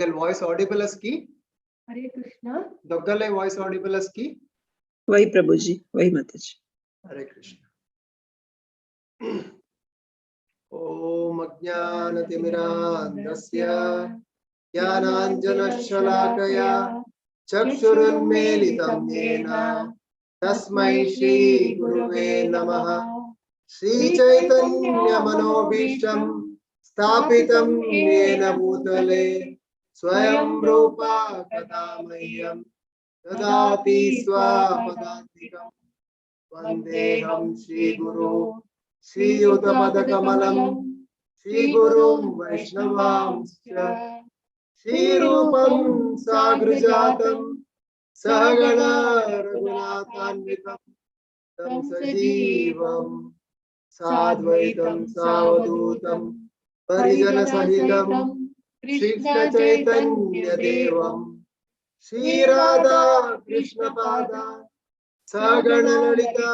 Voice Audible की? हरे Krishna. दोग्गले voice Audible की? वही प्रभु जी, वही माता जी। हरे कृष्ण। ॐ अज्ञानतिमिरान्धस्य ज्ञानाञ्जनशलाकया चक्षुरुन्मीलितं येन तस्मै श्रीगुरुवे नमः। श्रीचैतन्यमनोभीष्टं स्थापितं येन भूतले स्वयं रूपा कदा मह्यं ददाति स्वपदान्तिकम्। वन्देऽहं श्रीगुरु श्रीयुतपदकमलं श्रीगुरुं वैष्णवांश्च श्रीरूपं साग्रजातं सहगण रघुनाथान्वितं तं सजीवं साद्वैतं सावधूतं परिजनसहितं श्रीकृष्णचैतन्यदेवं श्रीराधा कृष्णपादा सगणललिता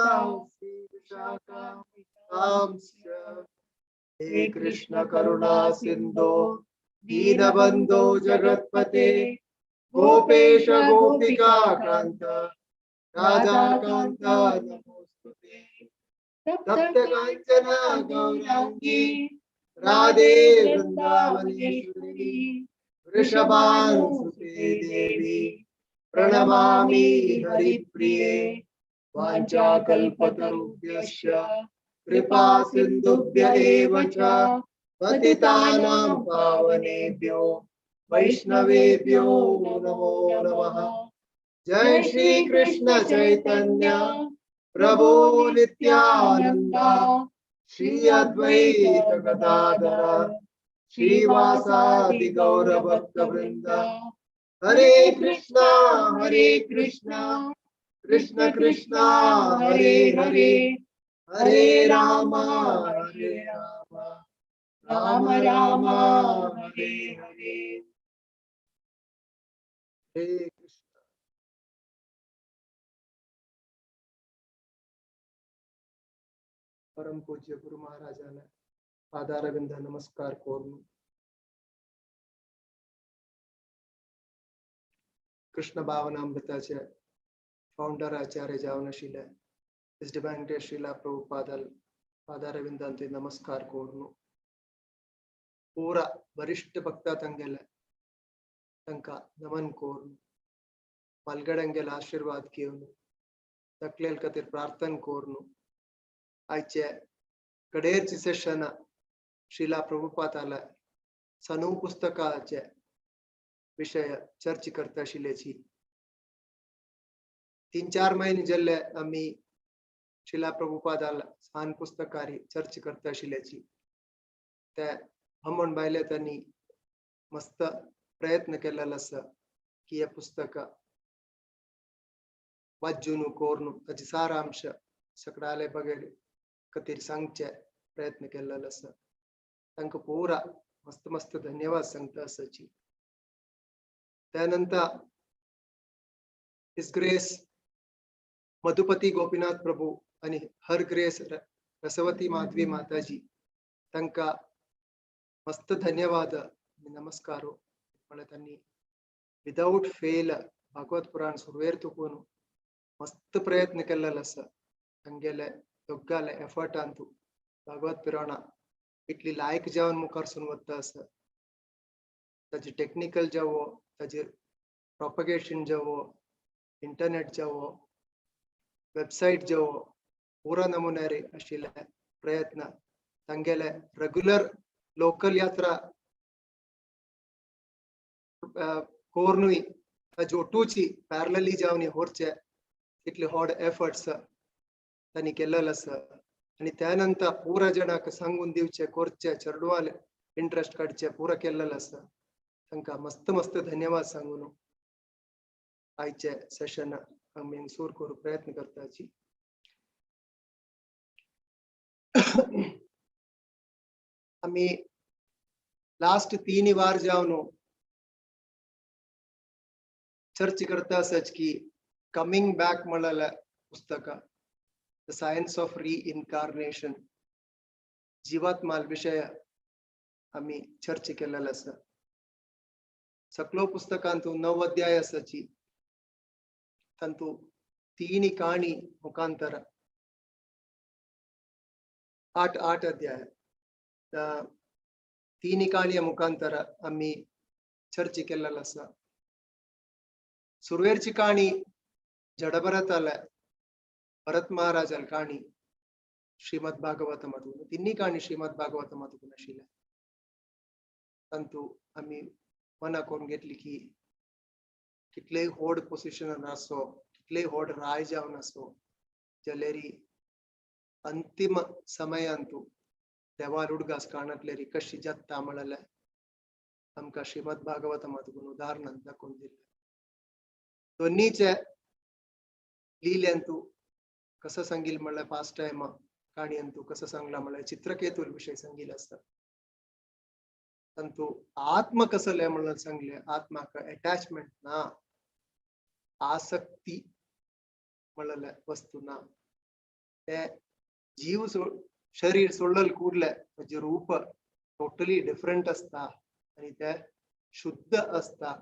श्रीविशाखांश्च। हे कृष्ण करुणा सिन्धो दीनबन्धो जगत्पते गोपेश गोपिका कान्त राधाकान्त नमोऽस्तुते। तप्त काञ्चन गौराङ्गी राधे वृन्दावनेश्वरी वृषभानुसुते देवी प्रणमामि हरिप्रिये। वाञ्छाकल्पतरुभ्यश्च कृपा सिन्धुभ्य एव च पतितानां पावनेभ्यो वैष्णवेभ्यो नमो नमः। जय श्री कृष्ण चैतन्य प्रभु नित्यानंद श्री अद्वैत गदाधर श्रीवासादि गौर भक्त वृंद। हरे कृष्णा हरे कृष्णा कृष्ण कृष्णा हरे हरे, हरे राम हरे राम राम राम हरे हरे। हरे कृष्ण। परम पूज्य गुरु महाराजाला पादारविंद नमस्कार कोरून कृष्ण भावनामृताचे फाउंडर आचार्य जावनशील his divine grace Srila प्रभुपादल पादारविंदांते नमस्कार कोरून पूरा वरिष्ठ भक्ता तंगेल तंका नमन कोरून मलगडंगेल आशीर्वाद घेवन तकलेल खातीर प्रार्थना कोरून आयचे कडेरची सेशन श्रीला प्रभुपादाला सनू पुस्तकाचे विषय चर्चा करता आशिल्ल्याची 3-4 महिने जाल्ले आमी श्रीला प्रभुपादाला सान पुस्तकारी चर्चा करता आशिल्ल्याची ते हमण बायले त्यांनी मस्त प्रयत्न केलेलो आसा की हे पुस्तक वाचून कोरून ताचे सारांश सगळ्याले बगैर खातीर सांगचे प्रयत्न केलेलो आसा। तांकां पुरा मस्त मस्त धन्यवाद सांगता आसाची। त्यानंतर his grace Madhupati Gopinath Prabhu आणि हर ग्रेस रसवती माधवी माताजी तांकां मस्त धन्यवाद नमस्कार। म्हळ्यार तांणी विदाउट फेल भागवत पुराण सुरवेर तुकून मस्त प्रयत्न केलेलो आसा। तांगेले दोगाले एफर्टान तूं भागवत पुराणा इतली लायक जावन मुखार सून वता आसा। ताजे टेक्निकल जावो, ताजे प्रोपगेशन जावो, इंटरनेट जावो, वेबसायट जावो, पुरा नमुन्यार आशिल्ले प्रयत्न तांगेले रेगुलर लोकल यात्रा कोर्नूय ताजे ओटूची पॅरलली जावन व्हरचे इतले हॉड एफर्ट्स तांणी केलेलो आसा। आनी त्यानंतर पुरा जणांक सांगून दिवचे करचे चेडवाले इंट्रस्ट काडचे पुरा केलेलो आसा। तांकां मस्त मस्त धन्यवाद सांगून आयचे सेशन आमी सुरू करूंक प्रयत्न करताची। आमी लास्ट 3 वार जावन चर्चा करता आसाच की कमिंग बॅक म्हणलेलें पुस्तक the science of reincarnation जीवात्माल विषय आमी चर्चा केलेलो आसा। सकलो पुस्तकांतु 9 अध्याय आसाची तांतू 3 काणी मुखांतर 8 अध्याय 3 काणये मुखांतर आमी चर्चे केल्लेलो आसा. सुरवेरची काणी जडभरताले भरत महाराजाल काणी श्रीमद भागवत तिन्ही काणी श्रीमद भागवत आशिल्ले. तांतू आमी मना करून घेतली की कितलेय व्हड पोजिशनान आसो, कितलेय व्हड राय जावन आसो जाल्यारी अंतिम समयांतू देवार उडगास काणांतलेरी कशी जाता म्हणलें आमकां श्रीमद भागवत उदाहरण दाखोवन दिलें. दोन्हीचे लिल्यांतू कसं सांगील म्हणल्यार पास्ट टायम काणयेंतू कसं सांगला म्हणल्यार चित्रकेतूल विषय सांगील आसता. तांतू आत्म कसले म्हणून सांगले, आत्माक अटॅचमेंट ना, आसक्ती म्हणलें वस्तू ना, ते जीव शरीर सोडल ಕೂಡಲೇ ताजें रूप टोटली डिफरंट आसता आनी ते शुद्ध आसता.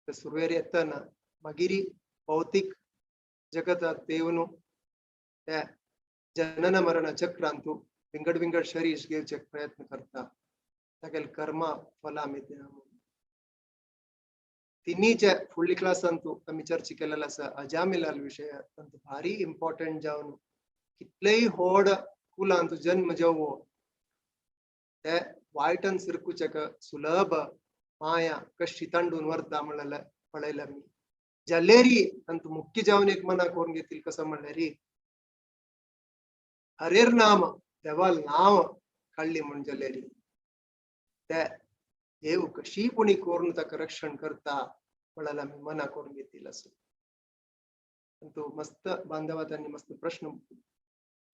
ते सुरवेर येतना मागीर भौतीक जगतात येवन ते जनन मरण चक्रांतू विंगड विंगड शरीर घेवचे प्रयत्न करता. तागेले कर्मा फला मिळता. तिन्हीचे फुडली क्लासांतू आमी चर्चा केलेलो आसा अजामिलाल विशय तांतू भारी इम्पॉर्टंट जावन कितलेय व्हड कुलांतू जन्म जेवो ते वायटन सिरकुचेक सुलभ माया कशी तांडून व्हरता म्हणलें पळयलें आमी. जाल्यारी तांतू मुख्य जावन एक मना करून घेतील कसं म्हणल्यारी हरेर नाम देवाल नाव काडली म्हण जाल्यारी ते देव कशी पुणी करून ताका रक्षण करता म्हणल्यार आमी मना करून घेतील असो. तो मस्त बांधवा त्यांनी मस्त प्रश्न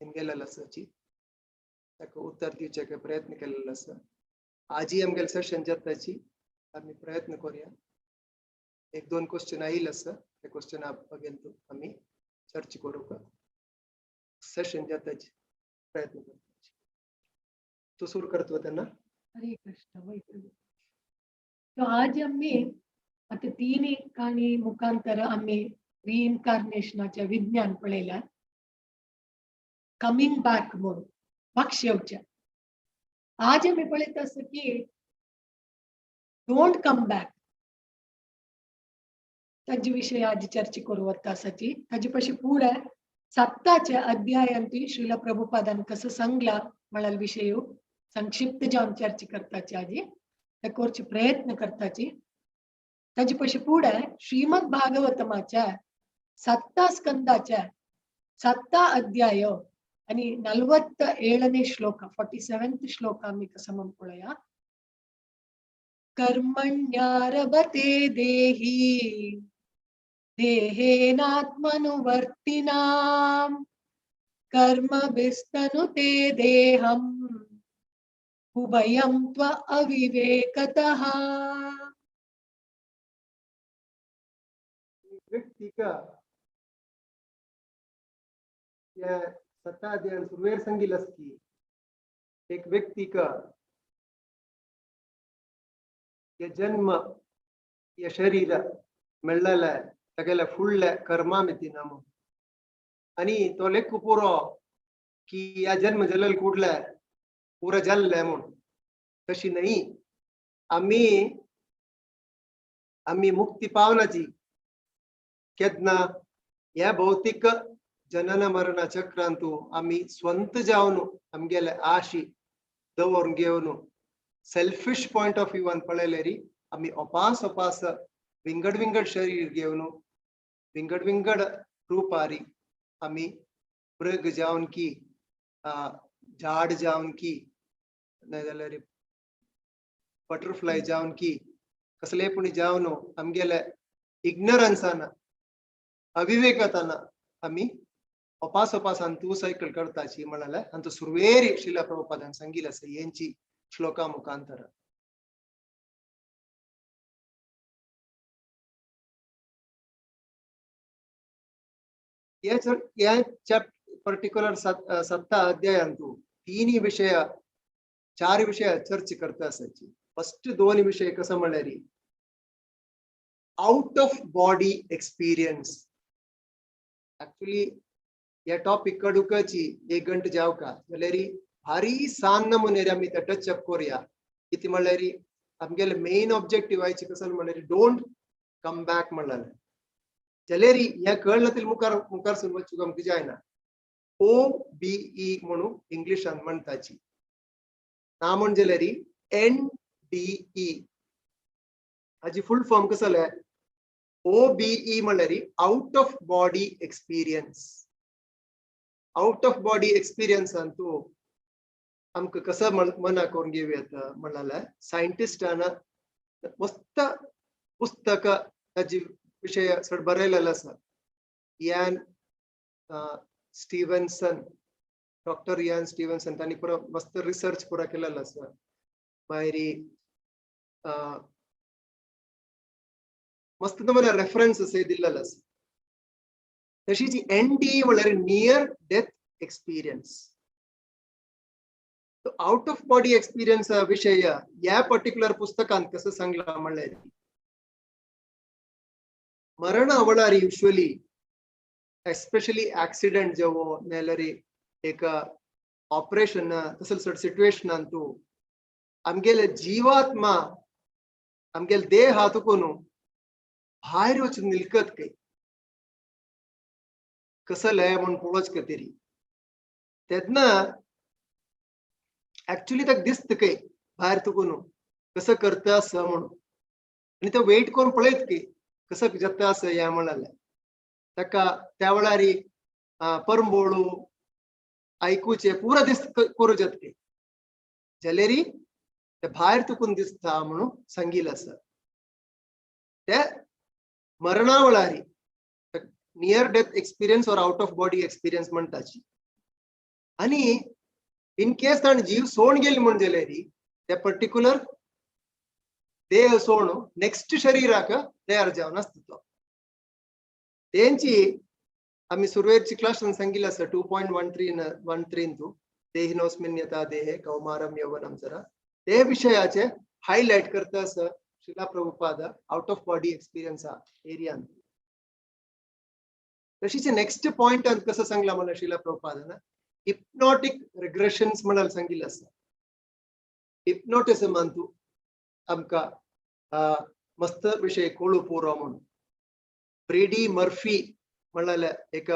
केलेलो आसाची ताका उत्तर दिवचे प्रयत्न केलेलो आसा. आजी आमगेले सेशन जाताची आमी प्रयत्न करूया. 1-2 क्वेश्चन आयिल्ले आसा ते क्वेश्चना बगेन आमी चर्चा करूंक सेशन जाताची प्रयत्न करताची. तूं सुरू करतो तेन्ना. हरे कृष्ण वै प्रभु. तो आज आम्ही आता 3 काणी मुखांतर आम्ही रिइन्कार्नेशनाचे विज्ञान पळयला, कमिंग बॅक म्हणून मागशे येवचे. आज आमी पळयता आसा की don't come back ताजे विशय आज चर्चा करू वता आसाची. ताजे पशी फुडें 7 अध्यायांतूय श्रील प्रभुपादान कसं सांगला म्हळ्यार विशय संक्षिप्त जावन चर्चा करताची आजी ते करचे प्रयत्न करताची. ताजे पशी फुडें श्रीमद भागवतमाच्या 7 स्कंदाच्या 7 अध्याय आणि 47ನೇ ಶ್ಲೋಕ 47th ಶ್ಲೋಕ आम्ही कसं म्हणून पळोवया. कर्मण्यारभते देही देहेनात्मनुवर्तिनां कर्मभिस्तनुते देहं उभयं त्व अविवेकतः. व्यक्ति का या सत्ताध्याय सुरवेर संगील असती एक व्यक्ति का ये जन्म ये शरीर मेळ्ळेले तागेले फुडले कर्मा मितीनाम आणि तो लेख पुरो की या जन्म जाल्ले कुडले पुरो जाल्ले म्हूण तशी न्ही. आमी आमी मुक्ती पावनाची केन्ना ह्या भौतीक जनन मरण चक्रांतू आमी स्वंत जावन आमगेले आशी दवरून घेवन सेल्फिश पॉयंट ऑफ व्यूवान पळयल्यारी आमी अपास अपास विंगड विंगड शरीर घेवन विंगड विंगड रुपारी आमी मृग जावन की झाड जावन की नाजाल्यार बटरफ्लाय जावन की कसले पुणी जावन आमगेले इग्नरन्सान अविवेकतान आमी अपास अपास अंतू सायकल करताची म्हणाले अंतू सुरवेरी शिला प्रभुपादान सांगिल आसा यांची श्लोका मुखांतर. या पर्टिक्युलर 7 अध्यायांतू 3 विषय 4 विषय चर्चा करता असायची. फर्स्ट 2 विषय कसं म्हणल्यारी Out of body experience. Actually या टॉपिक कडुकची एक गंट जावका जाल्यार भारी सान नमुनेर आमी ते टच अप करूया. कितें म्हणल्यार आमगेले मेन ऑब्जेक्टिव्ह आयची कसो म्हणल्यार don't come back म्हणलें जाल्यार हें कळ्ळें तरी मुखार मुखार सून वचूंक आमकां जायना. ओ बी ई म्हणून इंग्लिशान म्हणटाची ना म्हण जाल्यार एन डी ई. हाजी फुल फॉर्म कसो? ओ बी ई म्हणल्यार out of body experience. Out of body experience Antu आमकां कसो मना करून घेवया म्हणल्यार सायंटिस्टान मस्त पुस्तक ताजी विशय चड बरयलेलो आसा. Ian Stevenson, doctor Ian Stevenson, तांणी पुरो मस्त रिसर्च पुरा केलेलो आसा. मागीर मस्त नमुने रेफरन्सेस दिल्लेलो आसा. तशीच एन डी म्हणल्यार near death experience. Out of body experience विषय या पर्टिक्युलर पुस्तकांत कसं सांगला म्हणल्यार मरण आवळार युज्युअली एस्पेशली ऍक्सिडेंट जावो नाल्यार एक ऑपरेशन तसले चड सिट्युएशन तूं आमगेले जीवात्मा आमगेले देह तुकून भायर वचून निलकत काय कसं लय म्हणून पळोवच तरी तेन्ना ऍक्च्युली ताका दिसता काय भायर तुकून कसं करता आसा म्हणून आनी तो वेट करून पळयत की कसं जाता आसा हें म्हणलें ताका त्या वेळार परंबोळू आयकुचे पुरा दीस करूं जाता की जाल्यार ते भायर तुकून दिसता म्हणून सांगिल्लें आसा. ते मरणा वेळार near death experience or out of body experience म्हणटाची. आनी इन केस ताणें जीव सोड गेली म्हण जाल्यार ते पर्टिक्युलर देह सोड नेक्स्ट शरीराक तयार जावन आसता तो. तेंची आमी सुरवेरची क्लासान सांगिल्लें आसा 2.13 13 तूं देहिनोस्मिन यथा देहे कौमारम यौवनम जरा ते विशयाचे हायलायट करता आसा Srila Prabhupada out of body experience एरियान. तशीच नेक्स्ट पॉइंट कसं सांगला मला श्रीला प्रभुपादान हिप्नॉटिक रिग्रेशन्स म्हणाल सांगिल्लें आसा. हिप्नोटिझम अंतू आमकां मस्त विशय कोळू पुरो म्हणून ब्रेडी मर्फी म्हळ्यार एक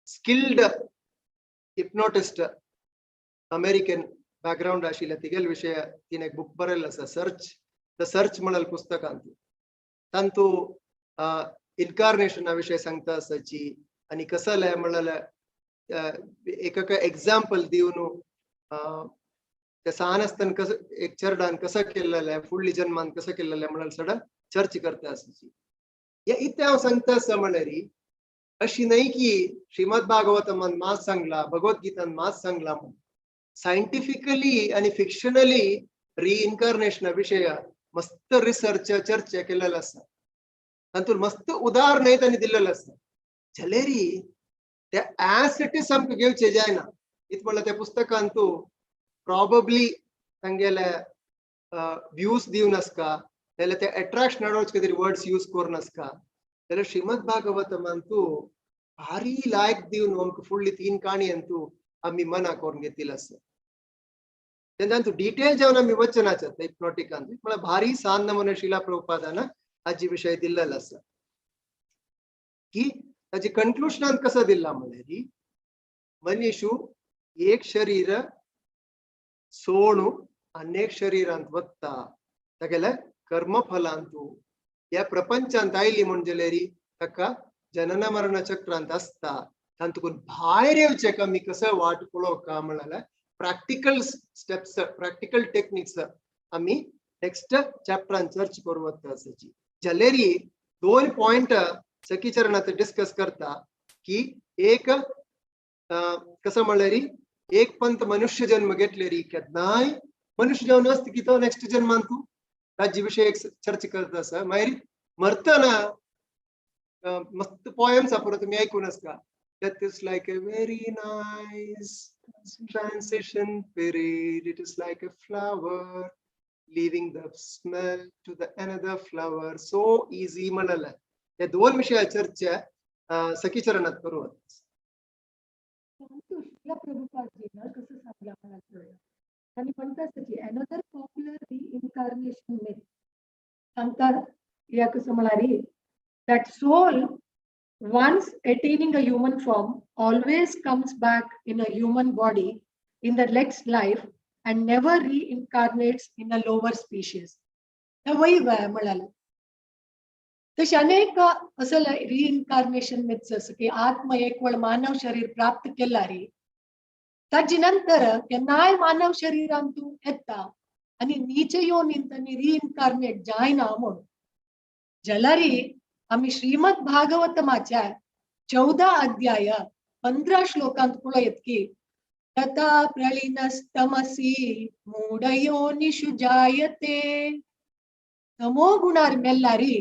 स्किल्ड हिप्नोटिस्ट अमेरिकन बॅकग्राऊंड आशिल्ल्या तिगेल विशय तिने एक बुक बरयल्लो आसा सर्च the search म्हळ्यार पुस्तकांत तांतू इन्कार्नेशना विशय सांगता आसाची. आनी कसले म्हळ्यार एक एक्झाम्पल दिवन ते सान आसतना कसं एक चेरडान कसं केल्लें फुडली जन्मान कसं केल्लें म्हळ्यार सगळं चर्च करता आसाची. हे इतलें हांव सांगता आसा म्हणल्यार अशी न्हय की श्रीमद भागवतमान मात सांगला भगवत गीतान मात सांगला म्हणून. सायंटिफिकली आणि फिक्शनली रिइन्कार्नेशना विशय मस्त रिसर्च चर्चा केलेला आसा. तातूंत मस्त उदाहरण तांणी दिल्लेलें आसा. जाल्यार ते एज it is आमकां घेवचे जायना. इत म्हणल्यार त्या पुस्तकान तूं प्रॉबब्ली तांगेले व्यूज दिवन आसका नाल्यार ते अट्रॅक्शन हाडोवचे खातीर वर्ड्स यूज करून आसका. जाल्यार श्रीमद भागवतमान तूं भारी लायक दिवन आमकां फुडली तीन काणी तूं आमी मना करून घेतिल्ले आसा. तेन्ना तूं डिटेल जेवन आमी वचनाचे हिप्नोटिकान म्हळ्यार भारी सान नमुने श्रीला प्रभुपादान हाजी विशय दिल्लेलो आसा की ताजी कंक्लुशनान कसं दिल्ला म्हणल्यार मनीशु एक शरीर सोणू अनेक शरीरांत वत्ता तागेले कर्मफलांतू ह्या प्रपंचांत आयली म्हण जाल्यार ताका जनन मरण चक्रांत आसता. तातूंत भायर येवचें आमी कसो वाट पळोवका म्हणल्यार प्रॅक्टिकल स्टेप्स प्रॅक्टिकल टेक्निक्स आमी नेक्स्ट चॅप्टरान चर्च करूं वता आसाची. जाल्यार दोन पॉयंट सखीचरणात डिस्कस करता की एक कसं म्हणल्यार एक पंत मनुष्य जन्म घेतलेरी केन्नाय मनुष्य जन्म आसता की तो नेक्स्ट जन्मान तूं ताजे विशय एक चर्चा करता आसा. मागीर मरतना मस्त पोएम्स आहा तुमी आयकून आसता. Death is like a very nice transition period. It is like a flower. Leaving the smell to the another flower, so easy म्हणले. हे दोन विशया चर्चा सखीचरणात करू. परंतु श्रील प्रभुपादजीनं कसं सांगलं मला कळलं. आणि म्हणतात की अनदर पॉप्युलर रिइन्कार्नेशन मिथ सांगतात या कसं म्हणाली, that soul once attaining a human form always comes back in a human body in the next life and never reincarnates in a lower species. तर वही वय म्हणाल तशी अनेक असं रिइन्कार्नेशन मिथ्स असं की आत्म एक वेळ मानव शरीर प्राप्त केला रे, ताजी नंतर केन्नाय मानव शरीरान तूं येता आनी नीच योनीन तांणी रिइन्कार्नेट जायना म्हूण. जाल्यारी आमी श्रीमद भागवतमाच्या 14 अध्याय 15 श्लोकांत पळयत की तथा प्रलीनस्तमसी मूढयोनिषु जायते. तमो गुणार मेल्लारी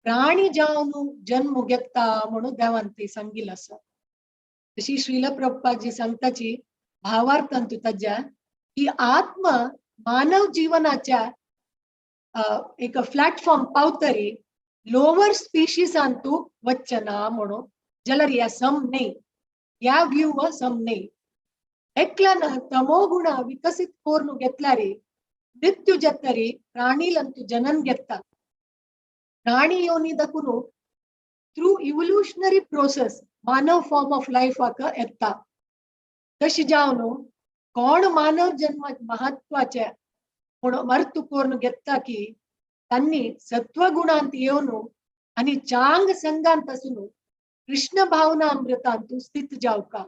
प्राणी जावन जन्म घेता म्हणून देवान ते सांगिल आसा. तशी श्रील प्रभुपादजी सांगताची भावार्थांतु ताज्या की आत्म मानव जीवनाच्या एक प्लॅटफॉर्म पावतरी लोवर स्पीशीजान तूं वचना म्हणून. जाल्यार ह्या सम न्ही, ह्या व्यू सम न्ही. एकल्यान तमो गुण विकसीत करून घेतल्यारी मृत्यू जातरी प्राणीलंतु जनन घेता. प्राणी योनी दकून थ्रू इवोल्युशनरी प्रोसेस मानव फॉर्म ऑफ लायफाक येता. तशें जावन कोण मानव जन्म महत्वाचे म्हूण मर्तू करून घेता की तांणी सत्वगुणांत येवन आनी चांग संघांत आसून कृष्ण भावना अमृतांत स्थित जावका,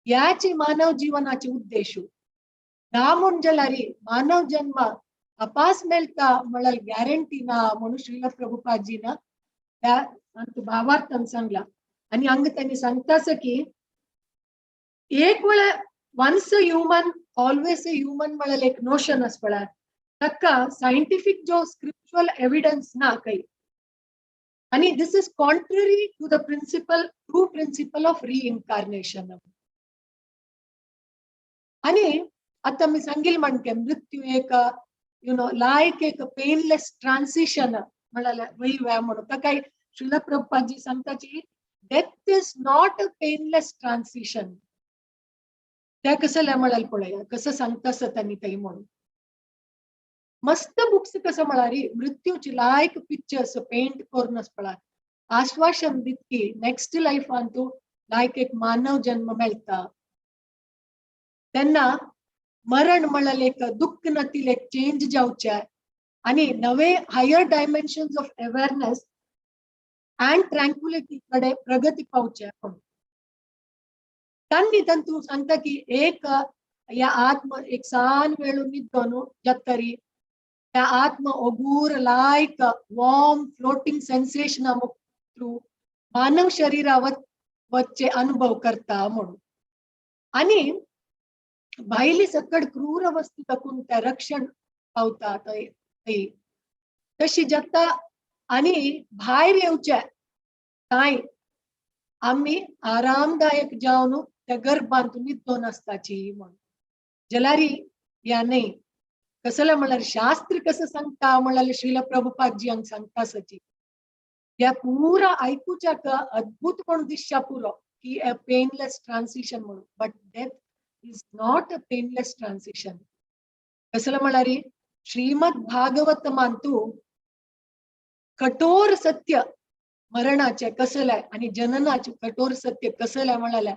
याची मानव जीवनाचे उद्देश ना. म्हूण जाल्यार मानव जन्म अपास मेळटा म्हळ्यार गॅरंटी ना म्हणून श्रील प्रभुपादजीन त्या भावार्थान सांगला. आनी हांगा तांणी सांगतास की एक वेळ once a human always a human म्हळ्यार एक नोशन आसा पळय, ताका सायंटिफीक जो स्क्रिप्चुअल एविडन्स ना खंय. आनी this is contrary to the principle, true principle of reincarnation. आनी आतां आमी सांगील म्हणके मृत्यू एक you know लायक एक पेनलेस ट्रान्सिशन म्हळ्यार वय व्या म्हणून ताका Srila प्रभुपादजी सांगताची death is not a painless transition. त्या कसं म्हळ्यार पळया कसं सांगता त्यांनी थंय म्हणून. मस्त बुक्स कसं म्हळ्यार मृत्यूची लायक पिक्चर्स पेंट करून पळय, आश्वासन दित की नेक्स्ट लायफान तूं लायक एक मानव जन्म मेळटा. तेन्ना मरण म्हळ्यार एक दुःख नातील एक चेंज जावचे आनी नवे higher dimensions of awareness and tranquility कडे प्रगती पावचे म्हणून. तांणी तांतू सांगता की एक या आत्म एक सान वेळू निद्दोनु जातरी त्या आत्म ओगूर लायक वॉर्म फ्लोटिंग सेन्सेशन थ्रू मानव शरीरा वच्चे अनुभव करता म्हणून. आणि भायली सकड क्रूर वस्तू तकून त्या रक्षण पावता थंय तशी जाता. आणि भायर येवचे काय आमी आरामदायक जावन त्या गर्भांत निद्दोन आसताची म्हणून. जाल्यार या न्ही कसले म्हळ्यार शास्त्र कसं सांगता म्हळ्यार श्रील प्रभुपादजी हांगा सांगता सची ह्या पुरा आयकुच्याक अद्भुत म्हणून दिसच्या पुरो की अ पेनलेस ट्रान्सिशन म्हणून, but death is not a painless transition. कसलं म्हळ्यार श्रीमद भागवत मानतू कठोर सत्य मरणाचे कसलंय आणि जननाचे कठोर सत्य कसलंय म्हणाल्या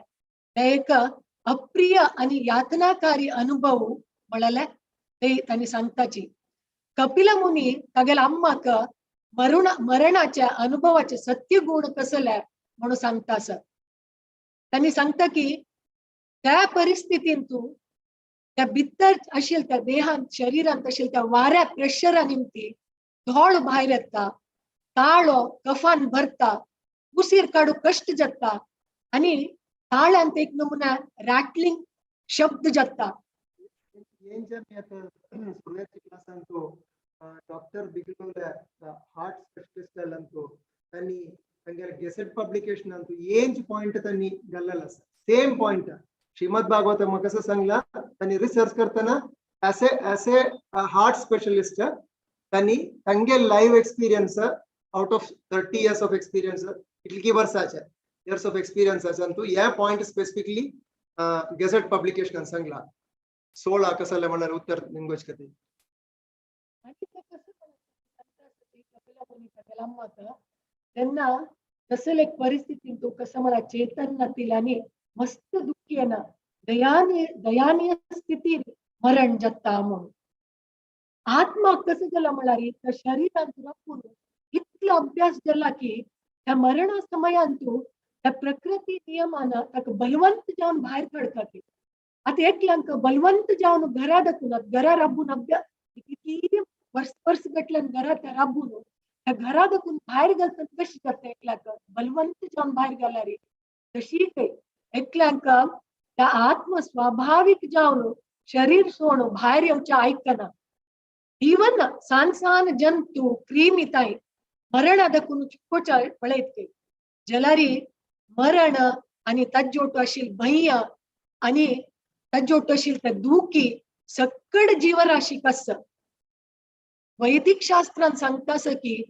ते एक अप्रिय आणि यातनाकारी अनुभव म्हणाल्या ते त्यांनी सांगताची. कपिल मुनी तागेल्या अम्माक मरणाच्या अनुभवाचे सत्य गुण कसले म्हणून सांगता सर. त्यांनी सांगता की त्या परिस्थितीन तू त्या भितर असेल त्या देहान शरीरांत असेल त्या वाऱ्या प्रेशरा निमती धोळ भायर येता, ताळो कफान भरता, उशीर काडू कष्ट जाता आणि ताळ्यांत एक नमुना रॅटलिंग शब्द जाता. सुरुवाती क्लासांतो डॉक्टर बिगलोले हार्ट स्पेशलिस्ट ಅಂತೂ ತನ್ನಿ ತಂಗೆಲ ಗೆಸೆಟ್ ಪಬ್ಲಿಕೇಶನ್ ಅಂತೂ ಏಂಚ್ ಪಾಯಿಂಟ್ ತನ್ನಿ ಗಲ್ಲಲ್ಲ सेम पॉइंट श्रीमद भागवत मग कसं सांगला त्यांनी रिसर्च करताना असे असे हार्ट स्पेशलिस्ट तांणी तांगे live experience out of 30 years of experience, इतली वर्साचे इयर्स ऑफ एक्सपिरियन्स आसा. तूं हे पॉयंट स्पेसिफिकली गेझेट पब्लिकेशन सांगला. 16 कसले म्हणल्यार उत्तर निंगोच कते. आणि ते कसं कपिला मुनी कपिलाम्माक तेन्ना तसल एक परिस्थितीन तूं कसं मला चेतन नातील आणि मस्त दुःखी येना, दयानीय दयानीय स्थितीन मरण जाता म्हणून. आत्मा कसं जाला म्हळ्यार त्या शरीरांत राखून इतलो अभ्यास जाला की त्या मरणा समयांतू त्या प्रकृती नियमान ताका बलवंत जावन भायर काडटा ती. आतां एकल्यांक बलवंत जावन घरा दाखून घरा राबून अभ्यास कितली वर्स वर्स गटल्यान घरा त्या राबून त्या घरा दाखून भायर घालतात कशी जाता एकल्याक बलवंत जावन भायर घालारी, तशी ते एकल्यांक त्या आत्म स्वाभाविक जावन शरीर सोड भायर येवचें आयकना. इवन सान सान जंतू क्रिमी ताई मरण दाखून चिक्कोच्या पळयत जलारी मरण आणि ताज्योट आशिल भंय आणि ताज्योट आशिल ते दुखी सक्कड जीवराशी कस. वैदिक शास्त्रान सांगता की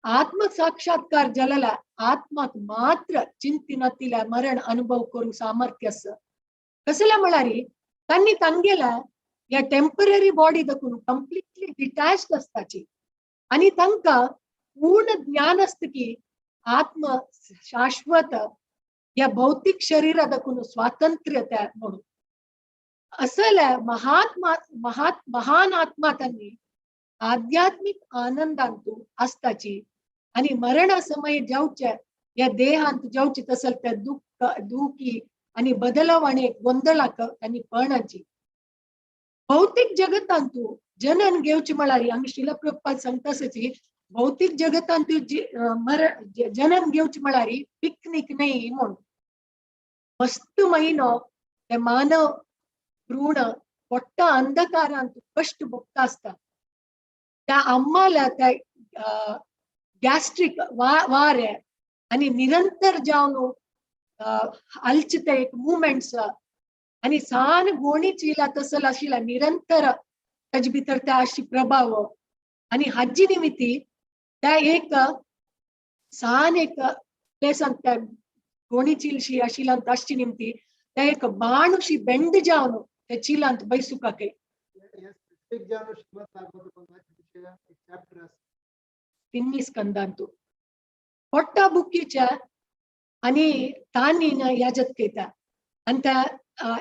आत्मसाक्षात्कार जलला आत्माक मात्र चिंतिनातिल्या मरण अनुभव करू सामर्थ्य आसा. कसल्या म्हळ्यार तांणी तांगेला या टेंपररी बॉडी दाखून कंप्लिटली डिटॅच्ड आसताची आणि तांकां पूर्ण ज्ञान आसता की आत्म शाश्वत, या भौतिक शरीरा दाखून स्वातंत्र्य त्या म्हणून. असल्या महात्मा महान आत्मा त्यांनी आध्यात्मिक आनंदांतू आसताची आणि मरणा समय जावच्या या देहांत जावची तसल त्या दुःख दुखी आणि बदलाव आणि गोंदळाक त्यांनी पणाची. भौतिक जगतांतू जनन घेवची म्हळ्यार हांगा श्रील प्रभुपाद सांगतासची भौतिक जगतांतू जनन घेवची म्हळ्यार पिकनीक न्हय म्हणून. मस्त महिनो ते मानव भ्रूण पोट्टा अंधकारांत कश्ट भोगता आसता. त्या आम्हाला त्या गॅस्ट्रीक वारे आणि निरंतर जावन हलचे ते एक मुवमेंट्स आणि सान गोणी चिला तसल आशिल्ल्या निरंतर ताजे भितर त्या अशी प्रभाव आणि हाजी निमित्ती त्या एक सान एक प्लेसान त्या गोणी चिलशी आशिल्ल्यान आसची निमती त्या एक बाणशी बेंड जावन त्या चिलांत बैसुकाके. चॅप्टर तिन्ही स्कंदांतू पोट्टा बुकीच्या आणि तानीन याजत केता आणि त्या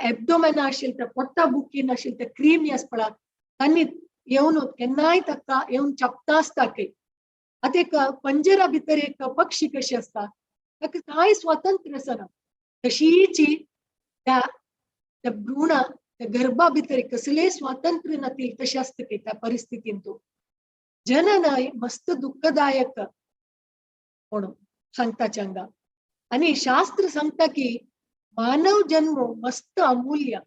एब्डोमेन आशिल्ले त्या पोट्टा बुकीन आशिल्ले त्या क्रिमी आसपळा तांणी येवन केन्नाय ताका येवन चपता आसता की. आतां एक पंजरा भितर एक पक्षी कशी आसता ताका कांय स्वातंत्र्य आसना, तशीची त्या त्या भ्रूणा त्या गर्भा भितर कसलेय स्वातंत्र्य नातील तशें आसता की त्या परिस्थितीन. तो जनन मस्त दुःखदायक म्हणून सांगता हांगा. आणि शास्त्र सांगता की मानव जन्म मस्त अमूल्य.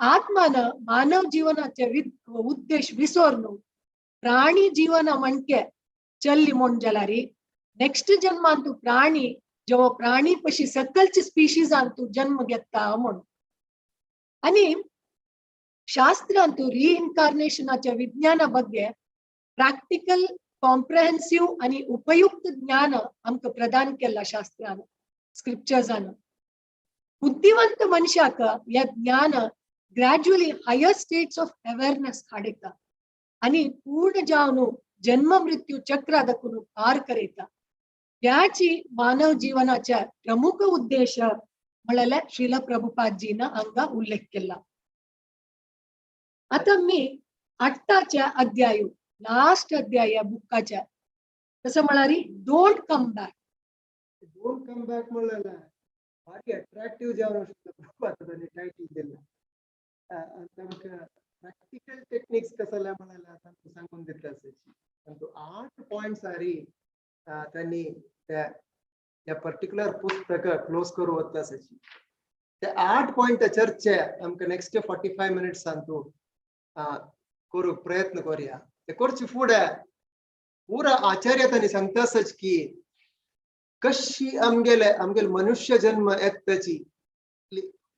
आत्मान मानव जीवनाचे उद्देश विसोर्नु प्राणी जीवन म्हणके चल्ली म्हण जाल्यार नेक्स्ट जन्मांतू प्राणी जेव्हा प्राणी पशी सकलची स्पीशीजांतू जन्म घेता म्हणून. आणि शास्त्रांतू रिइन्कार्नेशनाच्या विज्ञाना ಬಗ್ಗೆ प्रॅक्टिकल कॉम्प्रहेन्सिव्ह आणि उपयुक्त ज्ञान आमकां प्रदान केला शास्त्रान स्क्रिप्चर्सान. बुद्धिवंत मनशाक ह्या ज्ञान gradually higher states of awareness हाडयता आणि पूर्ण जावन जन्म मृत्यू चक्रा दाखून पार करयता. ह्याची मानव जीवनाच्या प्रमुख उद्देश म्हळ्यार श्रील प्रभुपादजीन हांगा उल्लेख केला. आता मी आठच्या अध्याय लास्ट अध्याय या बुकाच्या तसं म्हळ्यार don't come back. Don't come back म्हणलेलं भारी अट्रॅक्टिव्ह जावन प्रभुपादांनी टायटल दिला. तांकां प्रॅक्टिकल टेक्निक्स कसले म्हळ्यार तांकां सांगून दितले आसाची. तांकां 8 पॉयंट्स हारी त्यांनी त्या त्या पर्टिक्युलर पुस्तक क्लोज करू वता आसाची. ते 8 पॉयंट चर्चे आमकां नेक्स्ट 45 मिनिट्स करूंक प्रयत्न करूया. ते करचे फुडें पुरा आचार्य तांणी सांगता आसाच की कशी आमगेले आमगेले मनुष्य जन्म येताची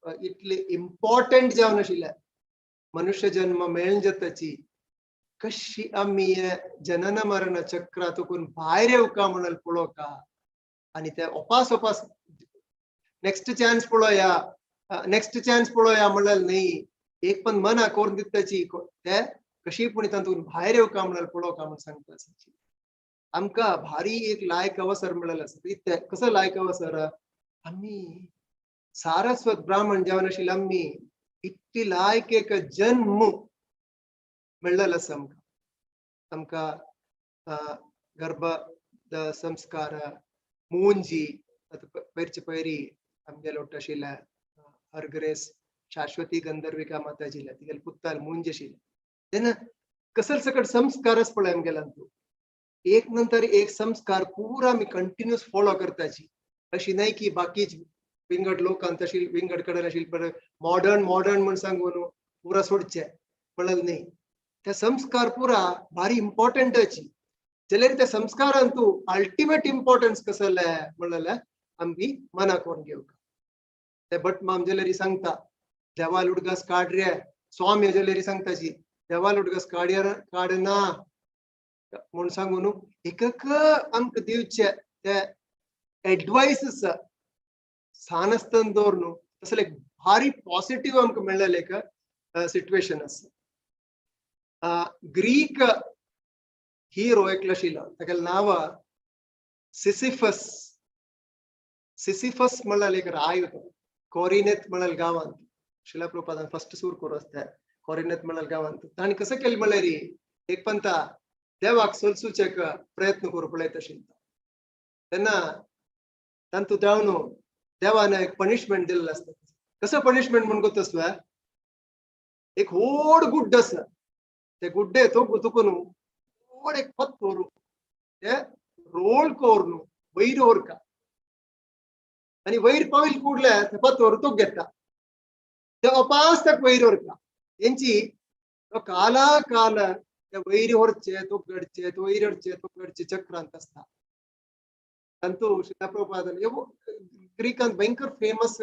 इतली इम्पॉर्टंट जावन आशिल्ले मनुष्य जन्म मेळून जाताची. कशी आमी जनन मरण चक्र तुकून भायर येवका म्हणून पळोवका आनी ते ओपास ओपास नेक्स्ट चान्स पळोवया, नेक्स्ट चान्स पळोवया म्हणल्यार न्ही, एक पण मना करून दिताची ते कशी पूण तातूंत भायर येवका म्हणल्यार पळोवका म्हण सांगता. आमकां भारी एक लायक अवसर मेळ्ळेलो आसा. ते कसो लायक अवसर? आमी सारस्वत ब्राह्मण जावन आशिल्ले आमी इतली लायक एक जन्म मेळ्ळेलो आसा आमकां. आमकां गर्भ संस्कार मुंजी आतां पयरचे पयरी आमगेले ಒಟ್ಟು आशिल्ल्या हर ग्रेस शाश्वती गंधर्विका माताजीला तिगेले पुत्ताल मुंजी आशिल्ले. तेन्ना कसल सकट संस्कारच पळय आमगेल्यान तूं एक नंतर एक संस्कार पुरा आमी कंटिन्युअस फॉलो करताची. अशी न्हय की बाकी विंगड लोकांत तशी विंगड कडेन आशिल्ले मॉडर्न मॉडर्न म्हण सांगून पुरा सोडचे पळल न्ही. ते संस्कार पुरा भारी इम्पॉर्टंट अची. जाल्यार त्या संस्कारान तूं अल्टिमेट इम्पॉर्टन्स कसले म्हणलें आमची मना करून घेवका. ते भट माम जाल्यार सांगता देवाल उडगास काड रे, स्वामी जाल्यार सांगताची देवाल उडगास काडया काडना म्हूण सांगून एकक आमकां दिवचे ते एडवायसीस सान आसतना दवरून तसले एक भारी पॉझिटिव्ह आमकां मेळ्ळेलें एक सिट्युएशन आसा. ग्रीक हिरो एकलो आशिल्लो, तागेलें नांव सिसिफस. सिसिफस म्हणल्यार एक राय होतो कोरिनेत म्हणल्यार गांवांत. शिला प्रभुपादान फर्स्ट सूर करू आसता कोरिनेत म्हणल्यार गांवांत. ताणें कसं केलें म्हणल्यार एक पंता देवाक सोलसूचे एक प्रयत्न करूं पळयत आशिल्लो. तेन्ना तांतू जावन देवान एक पनिशमेंट दिल्लें आसता. कसो पनिशमेंट म्हण गोत एक व्हड गुड्ड आसा, ते गुड्डे तो तुकून व्हड एक पत्तोर ते रोल करून वयर व्हरका आनी वयर पाविल ಕೂಡ್ಲೆ ते पत्तोर तुग्गेता, ते अपास ताका वयर व्हरता. तेंची काला काल ते वयर व्हरचे तुगडचे, वयर व्हरचे तुगडचे चक्रांत आसता. तांतू श्रील प्रभुपादान ग्रीकांत भयंकर फेमस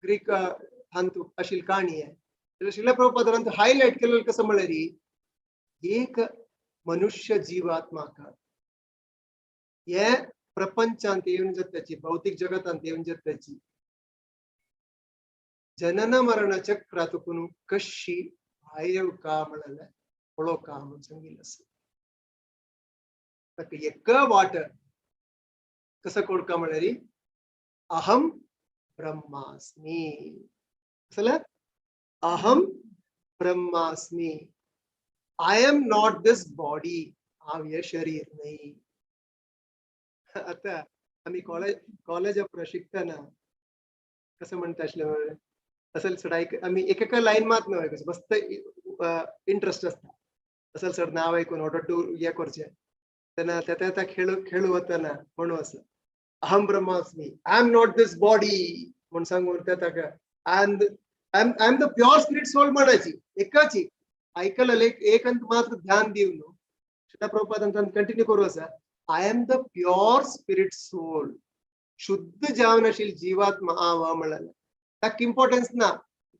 ग्रीक हांतू आशिल्ली काणी आहे. श्रील प्रभुपादान हायलायट केलेलं कसं म्हळ्यार एक मनुष्य जीवात्मा का हे प्रपंचांत येवन जाताची, भौतिक जगतांत येवन जाताची जनन मरण चक्र तुकून कशी भायर येवका म्हणलें पळोवका म्हूण सांगिल्लें आसा. ताका एक वाट कसं कोडका म्हळ्यार अहम ब्रह्मास्मी. कसलें? अहम ब्रह्मास्मी, I am not this body. हांव हे शरीर न्ही. आता आमी कॉलेज कॉलेज शिकतना कसं म्हणटा आसलें असल चड आयक आमी एकेका लायन मात न्हय मस्त इंट्रस्ट आसता. असल चड नांव आयकून ऑर्डर हे करचें तेन्ना त्या त्या खेळू खेळू वतना म्हणू आसा अहम ब्रह्मास्मी, I am not this body म्हूण सांगून त्या ताका I am the pure spirit soul म्हणायची. एकाची ऐकलं एक एक अंत मात्र ध्यान दिवन श्रील प्रभुपादान कंटिन्यू करू आसा I am the pure spirit soul, शुद्ध जावन आशिल्ली जीवात्मा हांव म्हणलें. ताका इम्पॉर्टन्स ना.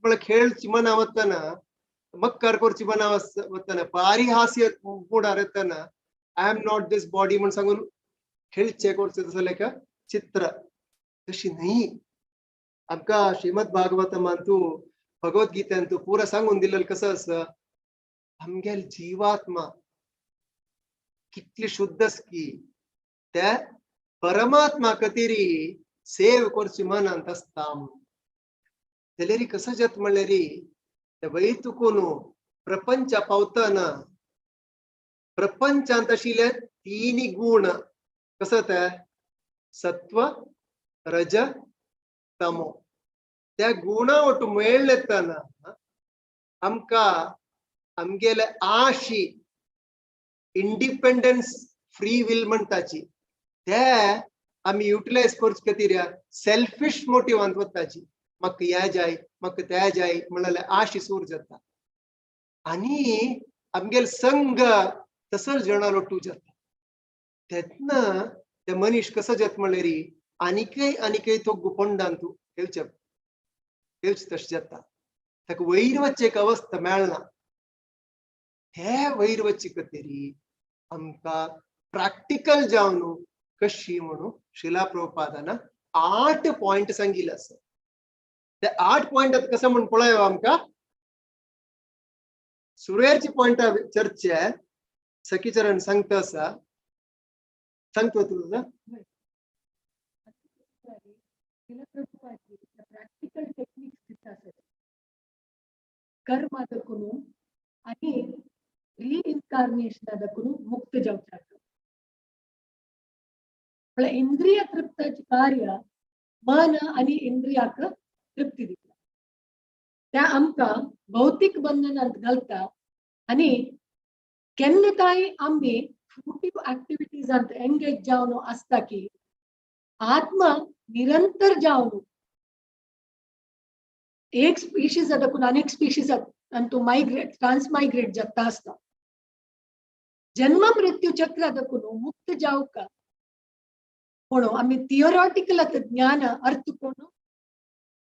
म्हळ्यार खेळ चिमना वतना मक्कार कर चिमना वतना पारिहास्य मुडार येतना I am not this body म्हूण सांगून खेळचे करचे तसलें एक चित्र तशी न्ही. आमकां श्रीमद भागवतमांतू भगवद्गीतेंतू पुरा सांगून दिलेलं कसं आसा आमगेल जीवात्मा कितली शुद्ध की त्या परमात्मा कतिरी सेव करची मनांत आसता म्हणून. जाल्यार कसं जात म्हणल्यार ते वैतुकून प्रपंच पावतना प्रपंचांत आशिल्ले तिनी गुण कसं ते सत्व रज तमो त्या गुणा ಒಟ್ಟು मेळ्ळेतना आमकां आमगेले आशी इंडिपेंडन्स फ्री will म्हणटाची ते आमी युटिलायज करचे खातीर सेल्फिश मोटिवांत वताची. म्हाका हें जाय म्हाका तें जाय म्हणल्यार आशी सूर जाता आनी आमगेले संघ तसोच जणां लोटू जाता. तेन्ना ते मनीस कसो जाता म्हणल्यार आनीकय आनीकय तो गुपंडान तूं येवचे येवचे तशें जाता. ताका वयर वचचे एक अवस्था मेळना. हे वैरवचिकतेरी आमकां प्रॅक्टिकल जावन कशी म्हणून श्रीला प्रभुपादान 8 पॉयंट सांगिल्ले आसा. ते 8 पॉयंट आता कसं म्हण पळय आमकां. सुरवेरची पॉयंट चर्चे सखीचरण सांगता आसा. सांगतो तुझं. प्रॅक्टिकल टेक्निक्स दिता आसत कर्मादकून आणि रिइन्कार्नेशनादकून मुक्त जावच्याक. म्हळ्यार इंद्रिय तृप्ताचे कार्य मन आणि इंद्रियाक तृप्ती दिता, त्या आमकां भौतीक बंधनांत घालता आणि केन्ना काय आमी फ्रुटीव ऍक्टिव्हिटीजांत एंगेज जावन आसता की आत्मा निरंतर जावन एक स्पीशीज जाता अनेक स्पीशीज अंतू मायग्रेट ट्रान्समायग्रेट जाता आसता. जन्म मृत्यू चक्र दकून मुक्त जावका म्हणून आमी थियोरॉटिकल आतां ज्ञान अर्थ कोण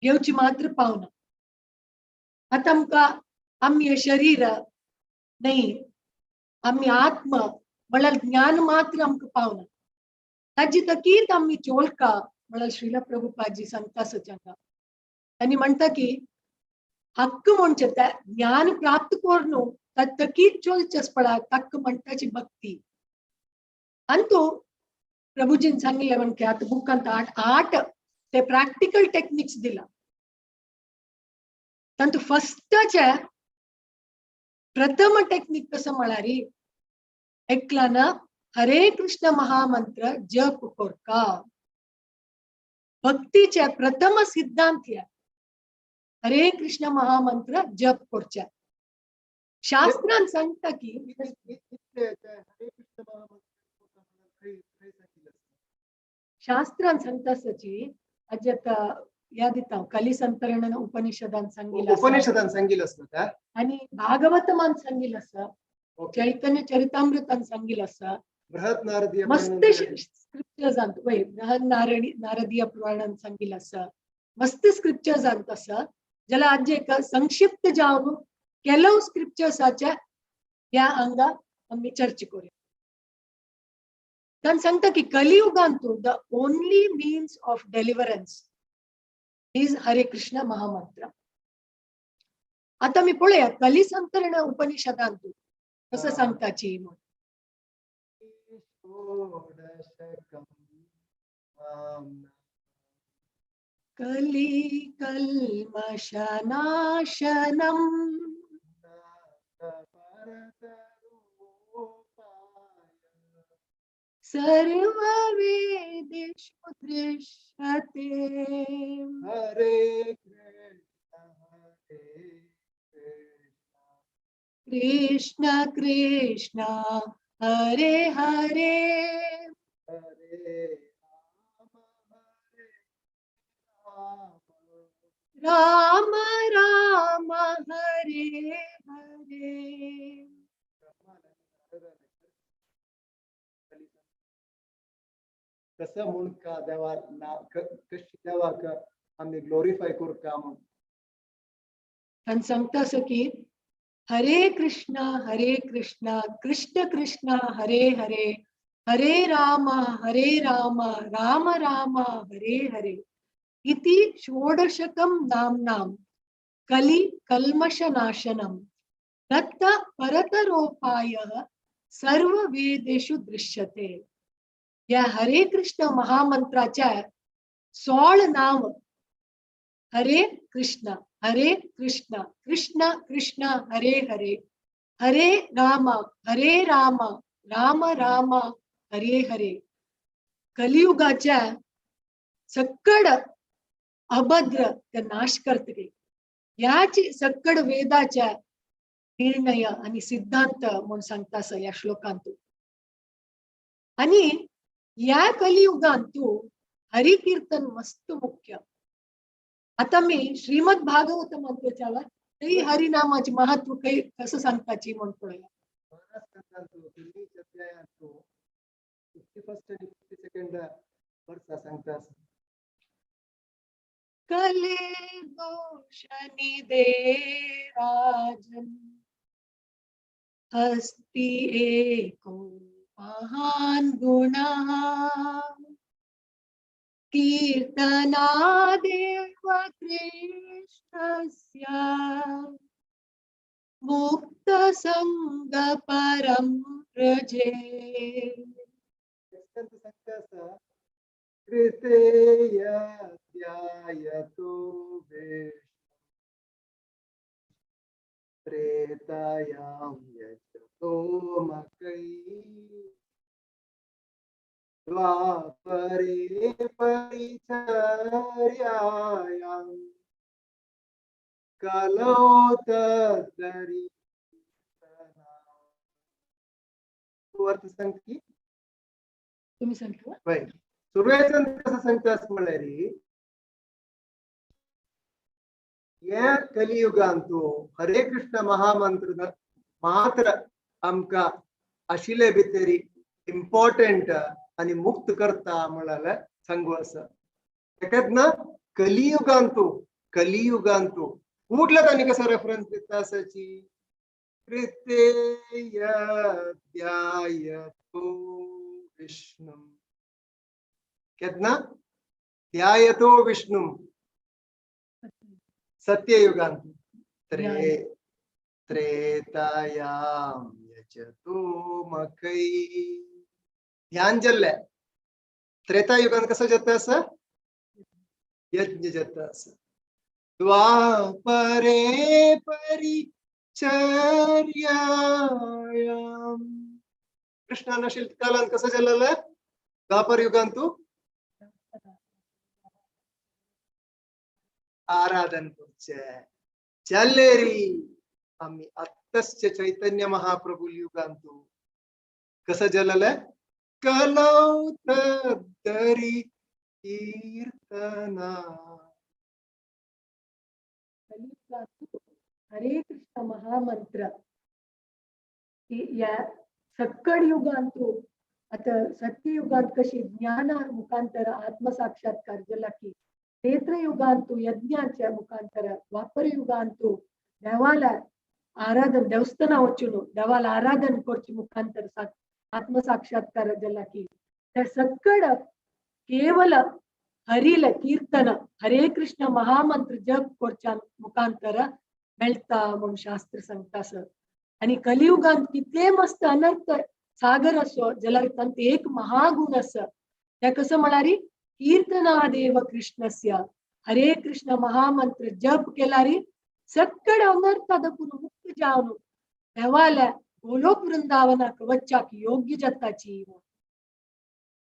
घेवची मात्र पावना. आतां आमकां आमी शरीर न्ही आमी आत्मा म्हळ्यार ज्ञान मात्र आमकां पावना. ताजी तकीत आमी चोलका म्हळ्यार श्रीला प्रभुपादजी सांगता सचांगा. आनी म्हणटा की हक्क म्हणचे त्या ज्ञान प्राप्त करून तकीत चोलचेच पडा तक्क म्हणटाची भक्ती. अंतू प्रभुजीन सांगिल्लें म्हणजे आतां बुकांत 8 ते प्रॅक्टिकल टेक्निक्स दिला. तांतू फस्टाचे प्रथम टेक्निक कसं म्हळ्यार एकल्यान हरे कृष्ण महामंत्र जप कोरका. भक्तीचे प्रथम सिद्धांत ह्या हरे कृष्ण महामंत्र जप करचे. शास्त्रान सांगता की शास्त्रान सांगता सची आजी आता याद दिता कली संतरण उपनिषदान सांगिल्लें, उपनिषदान सांगिल्लें आसा आणि भागवतमान सांगिल्लें आसा, चैतन्य चरितामृतान सांगिल्लें आसा, बृहत नारदीय मस्त स्क्रिप्चर्सांत वय बृहत नारदीय पुराणान सांगिल्लें आसा, मस्त स्क्रिप्चर्सांत आसा. जाल्यार आजी एक संक्षिप्त जावन ಕೆಲವು स्क्रिप्चर्साच्या ह्या अंगा आमी चर्चा करूया. तांकां सांगता की कलियुगांतू the only means of deliverance is Hare Krishna mahamantra. आता मी पळया कली संतरण उपनिषदांतू कसं सांगताची म्हण. कली कल्मषनाशनम सर्ववेदेषु दृश्यते. हरे कृष्ण हरे कृष्ण कृष्ण हरे हरे हरे राम राम हरे हरे. कसं म्हूण का देवा ना कशी देवाक आमी ग्लोरीफाय करता म्हूण. आनी सांगता असो की हरे कृष्ण कृष्ण कृष्ण हरे हरे हरे राम राम राम हरे हरे इति षोडशकं नाम्नां कलि कल्मषनाशनं दत्त परतरोपायः सर्ववेदेषु दृश्यते. या हरे कृष्ण महामंत्राच्या 16 नाव हरे कृष्ण कृष्ण कृष्ण हरे हरे हरे राम राम राम हरे हरे. कलियुगाच्या सक्कड अभद्र ते नाश करतले याची सक्कड वेदाच्या निर्णय आणि सिद्धांत म्हणून सांगता या श्लोकांतू. आणि या कलियुगांतू हरिकीर्तन मस्त मुख्य. आता मी श्रीमद भागवत म्हणतो ते हरिनामाचे महत्व काही कसं सांगताची म्हणून पळया. कले दोषनि दे राजन अस्ति एको महान गुणः कीर्तनादेव कृष्णस्य मुक्तसङ्गपरं व्रजे. नेक्स्ट सांगता आसा कृते ध्यायतो विष्णुं त्रेतायां यजतो मकै द्वापरे परिचर्यायां कलौ तद्धरि. अर्थ सांग की. तुम्ही सांगता. वय सुरवेच्यान कसं सांगतास म्हळ्यार या कलियुगांतु हरे कृष्ण महामंत्र मात्र आमकां आशिल्ले भितरी इम्पॉर्टंट आणि मुक्त करता म्हळ्यार सांगू आसा. तेकाच ना कलियुगांतु कलियुगांतु कुठला तांणी कसो रेफरन्स दिता आसाची कृतेय ध्यायतो विष्णु केन्ना ध्यायतो विष्णु सत्ययुगांत त्रेतायां यजतो मकै ध्यान जल्ले त्रेतायुगांत कसं जाता आसा यज्ञ जाता आसा. द्वापरे परिचर्यायां कृष्णान कालांत कसं जाल्लें द्वापर युगांतु आराधन करचे जाल्लेरी आमी आत्ताच चैतन्य महाप्रभू युगांतु कसं जाल्लें कलौ तद्धरि कीर्तना. हरे कृष्ण महामंत्र या सक्कड युगांतु आता सत्ययुगांत कशी ज्ञाना मुखांतर आत्मसाक्षात्कार जाला की त्रेतायुगांतु यज्ञाच्या मुखांतर द्वापर युगांतु देवाला आराधन देवस्थाना वचून देवाला आराधन करचे मुखांतर आत्मसाक्षात्कार जाला की त्या सक्कड केवल हरिल कीर्तन हरे कृष्ण महामंत्र जप करच्या मुखांतर मेळटा म्हणून शास्त्र सांगता सर. आणि कलियुगांत कितले मस्त अनर्थ सागर असो जाल्यार तांत एक महागुण आसा त्या कसं म्हणारी कीर्तनादेव कृष्णस्य हरे कृष्ण महामंत्र जप केलारी सक्कड अनर्थ दपून मुक्त जावन देवाला गोलोक वृंदावनाक वच्चाक योग्य जाताची.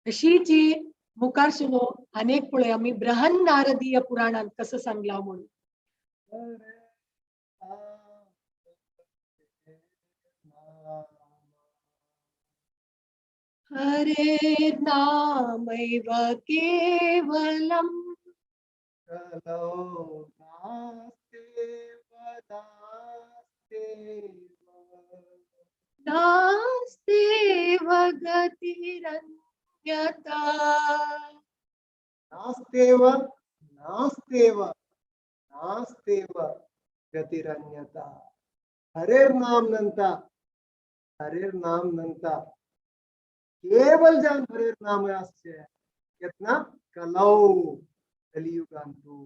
तशीची मुखार सुनो अनेक पळय आमी बृहन नारदीय पुराणांत कसं सांगला म्हणून. हरे नामैव केवलम कलौ नास्तेव नास्तेव नास्तेव गतिरन्यथा. नास्तेव नास्तेव नास्तेव गतिरन्यथा. हरेर्नाम नंता हरेर्नाम नंता केवल जान हरेर्नाम आसचे केतना कलौ कलियुगांतु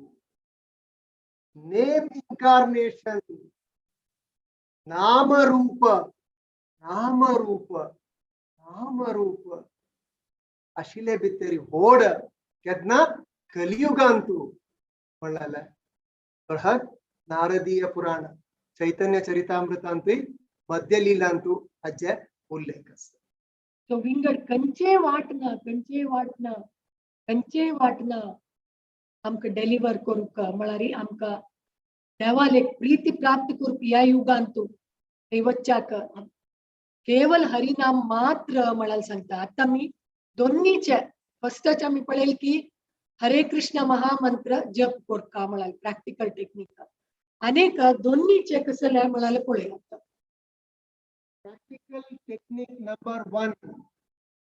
नेम इन्कार्नेशन नामरूप नामरूप नामरूप आशिल्ले भितरी होड केन्ना कलियुगांतु म्हणलें बृहत् नारदीय पुराण चैतन्य चरितामृतांतुय मध्यलीलांतु हाचे उल्लेख आसा. तो विंगड खंयचे वाट ना खंयचे वाट ना खंयचे वाट ना आमकां डेलिवर करूंक म्हळ्यार आमकां देवाल एक प्रीती प्राप्त करूंक ह्या युगांतु थंय वच्चाक केवल हरिनाम मात्र म्हळ्यार सांगता. आतां आमी दोन्हीचे फर्स्टाचे आमी पळयल की हरे कृष्ण महामंत्र जप करका म्हळ्यार प्रॅक्टिकल टेक्निक अनेक दोन्हीचे कसले म्हळ्यार पळय आतां. Practical technique number 1,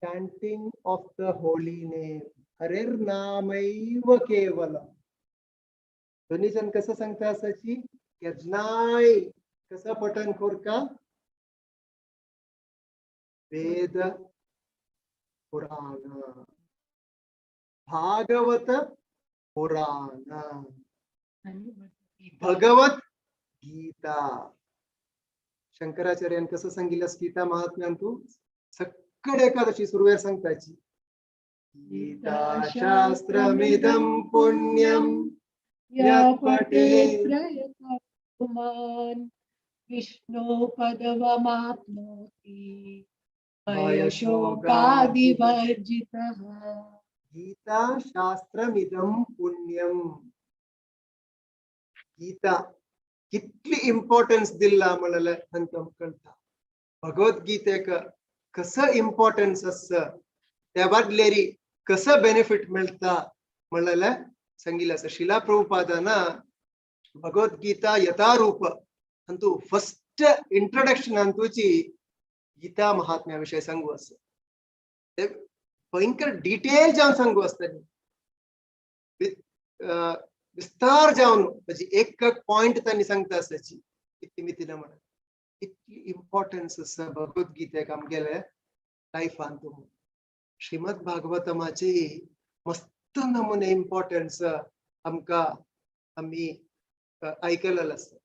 chanting of the holy name. Harer namaiva kevalam. दोन्ही जण कसं सांगता असाची केन्नाय कसं पठण करका वेद पुराण, भागवत पुराण, भगवत गीता. शंकराचार्यान कसं सांगितलं गीता महात्म्यान तू सक्कड एकादशी सुरुवेर सांगताची. गीता शास्त्रमिदं पुण्यं या पठेत् प्रयतात्मान विष्णो पदवमाप्नोति भयशोकादिवर्जितः. गीता शास्त्रमिदं पुण्यं. गीता कितली इम्पॉर्टन्स दिल्ला म्हणले तांकां कळटा. भगवद्गीतेक कसं इम्पॉर्टन्स आसा, त्या बादलेरी कसं बेनिफिट मेळटा म्हणलें सांगिल्लें आसा. शिला प्रभुपादान भगवद्गीता यथारूप अंतू फर्स्ट इंट्रोडक्शन अंतूची गीता महात्म्या विषय सांगू आसा. ते भयंकर डिटेल जावन सांगू आसता, विस्तार जावन ताजी एक एक पॉइंट तांणी सांगता आसाची इतली मितीन म्हणून इतली इम्पॉर्टन्स आसा भगवद्गीतेक आमगेले लायफान. श्रीमद भागवतमाची मस्त नमुने इम्पॉर्टन्स आमकां आमी आयकलेलो आसा.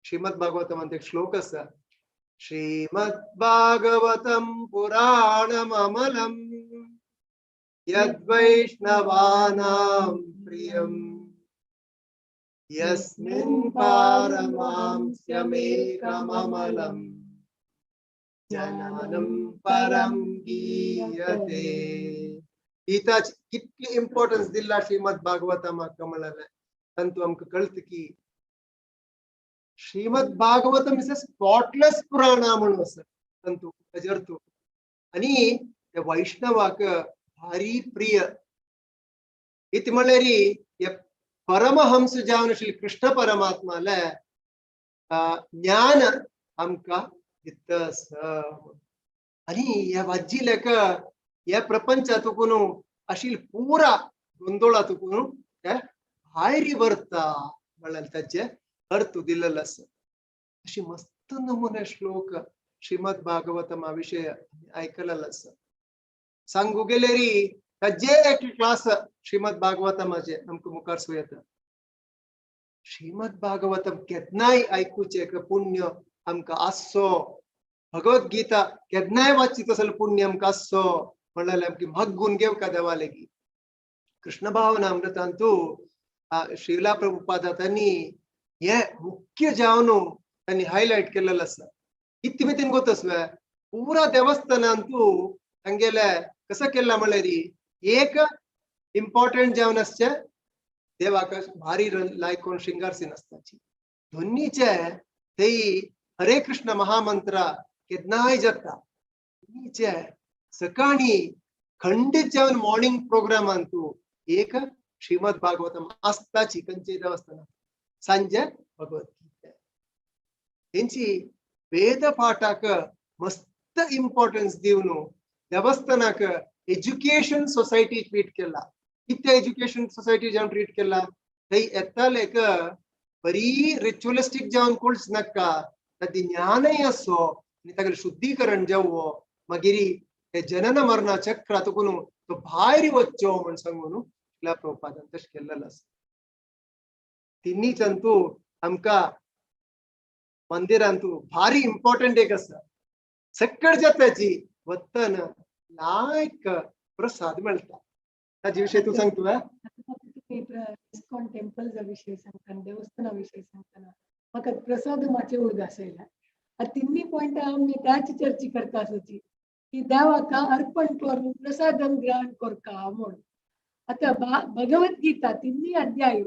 श्रीमद भागवतमांत एक श्लोक आसा, श्रीमद भागवतम पुराणममलम यद्वैष्णवानां प्रियं यस्मिन् पारमांस्यमेकममलं ज्ञानं परं गीयते. गीता कितली इम्पॉर्टन्स दिला श्रीमद भागवतमाक म्हणलें तांतू आमकां कळटा की Shrimad Bhagavatam is a spotless Purana म्हणून आसा तांतू ताजे अर्थ. आनी ते वैष्णवाक भारी प्रिय इति म्हणल्यार हे परमहंस जावन श्री कृष्ण परमात्माले ज्ञान आमकां दिता आसा. आनी ह्या वाज्जिलेक ह्या प्रपंचातून अशी पुरा गोंदोळातून ते भायर व्हरता म्हणल्यार ताचे अर्थ दिलेलो आसा. अशी मस्त नमुने श्लोक श्रीमद भागवतमा विषय आयकलेलो आसा. सांगू गेलेरी ताजे एक क्लास श्रीमद भागवतमाचे आमकां मुखार सो येता. श्रीमद भागवतम केन्नाय आयकुचें एक पुण्य आमकां आसचो, भगवद्गीता केन्नाय वाचची तसलो पुण्य आमकां आसचो म्हणल्यार आमकी मग्गून घेवका देवा लेगी. कृष्ण भावनामृतांतू श्रीला प्रभुपादा तांणी हे मुख्य जावन तांणी हायलायट केलेलो आसा. इतली मितीन गोतसवे पुरा देवस्थानांतू तांगेले कसं केला म्हणल्यार एक इम्पॉर्टंट जावन आसचे देवाक भारी लायकोन शृंगारसीन आसताची दोन्हीचे थंय हरे कृष्ण महामंत्र केन्नाय जाता. दोन्हीचे सकाळी खंडीत जावन मॉर्निंग प्रोग्रामांतू एक श्रीमद भागवतम आसताची खंयचे देवस्थानात, सांजे भगवद्गीता. तेंची वेद पाठाक मस्त इम्पॉर्टन्स दिवन देवस्थानाक एज्युकेशन सोसायटी ट्रीट केला. कितें एज्युकेशन सोसायटी जावन ट्रीट केला, थंय येतालेक बरी रिच्युअलिस्टीक जावन कोळच नाका, ताची ज्ञानय आसो आनी तागेलें शुद्धीकरण जावो, मागीर ते जनन मरणा चक्र तुकून तो भायर वच्चो म्हण सांगून श्रीला प्रभुपादान तशें केल्लें आसा. तिन्ही अंतू आमकां मंदिरांतू भारी इम्पॉर्टंट एक आसा. सक्कड जाताची वतना लायक प्रसाद मेळटा. ताजे विशय तूं सांगता. इस्कॉन टेम्पलचा विषय सांगताना, देवस्थाना विषय सांगताना म्हाका प्रसाद माचे उडगास येयला. आतां तिन्ही पॉयंट आमी त्याच चर्चा करता आसाची की देवाक अर्पण करून प्रसादम ग्रहण करका म्हणून. आतां भगवद्गीता तिन्ही अध्याय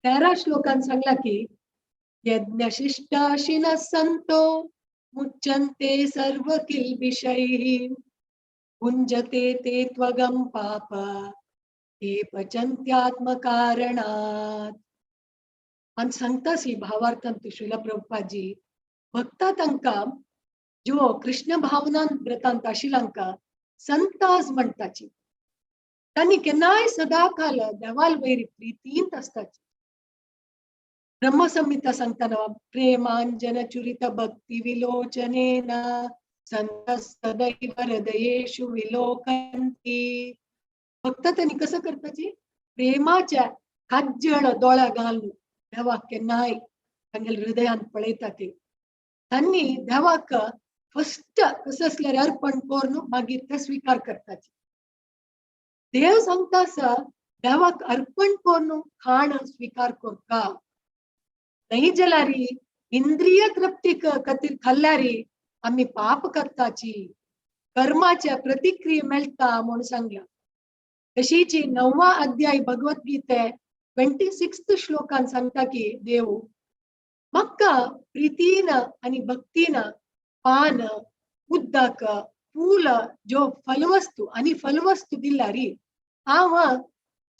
13 श्लोकान सांगला की यज्ञशिष्टाशिनः संतो मुच्यन्ते सर्व किल्बिषैः भुञ्जते ते त्वगं पाप ते पचन्त्यात्मकारणात्. आनी सांगता भावार्थान श्रीला प्रभुपादजी भक्ता तांकां जो कृष्ण भावनान व्रतांत आशिल्ल्यांकां संतास म्हणटाची. तांणी केन्नाय सदाकाल देवाल वयर प्रितींत आसताची. ब्रह्मसंहिता सांगतना प्रेमांजन चुरित भक्ती विलोचनेन संत सदैव हृदयेषु विलोकंती. फक्त त्यांनी कसं करताची प्रेमाच्या काजळ दोळा घालून देवाक केन्नाय तांगेले हृदयान पळयता ते. त्यांनी देवाक फस्ट कसं असल्यार अर्पण करून मागीर ते स्वीकार करताची. देव सांगता आसा देवाक अर्पण करून खाण स्वीकार करता नाही जाल्यार इंद्रिय तृप्ती खातीर खाल्ल्यारी आमी पाप करताची, कर्माच्या प्रतिक्रिया मेळटा म्हणून सांगला. तशीची 9वा अध्याय भगवद्गीते 26 श्लोकान सांगता की देव म्हाका प्रीतीन आनी भक्तीन पान उदक फूल जो फलवस्तू आनी फलवस्तू दिल्यारी हांव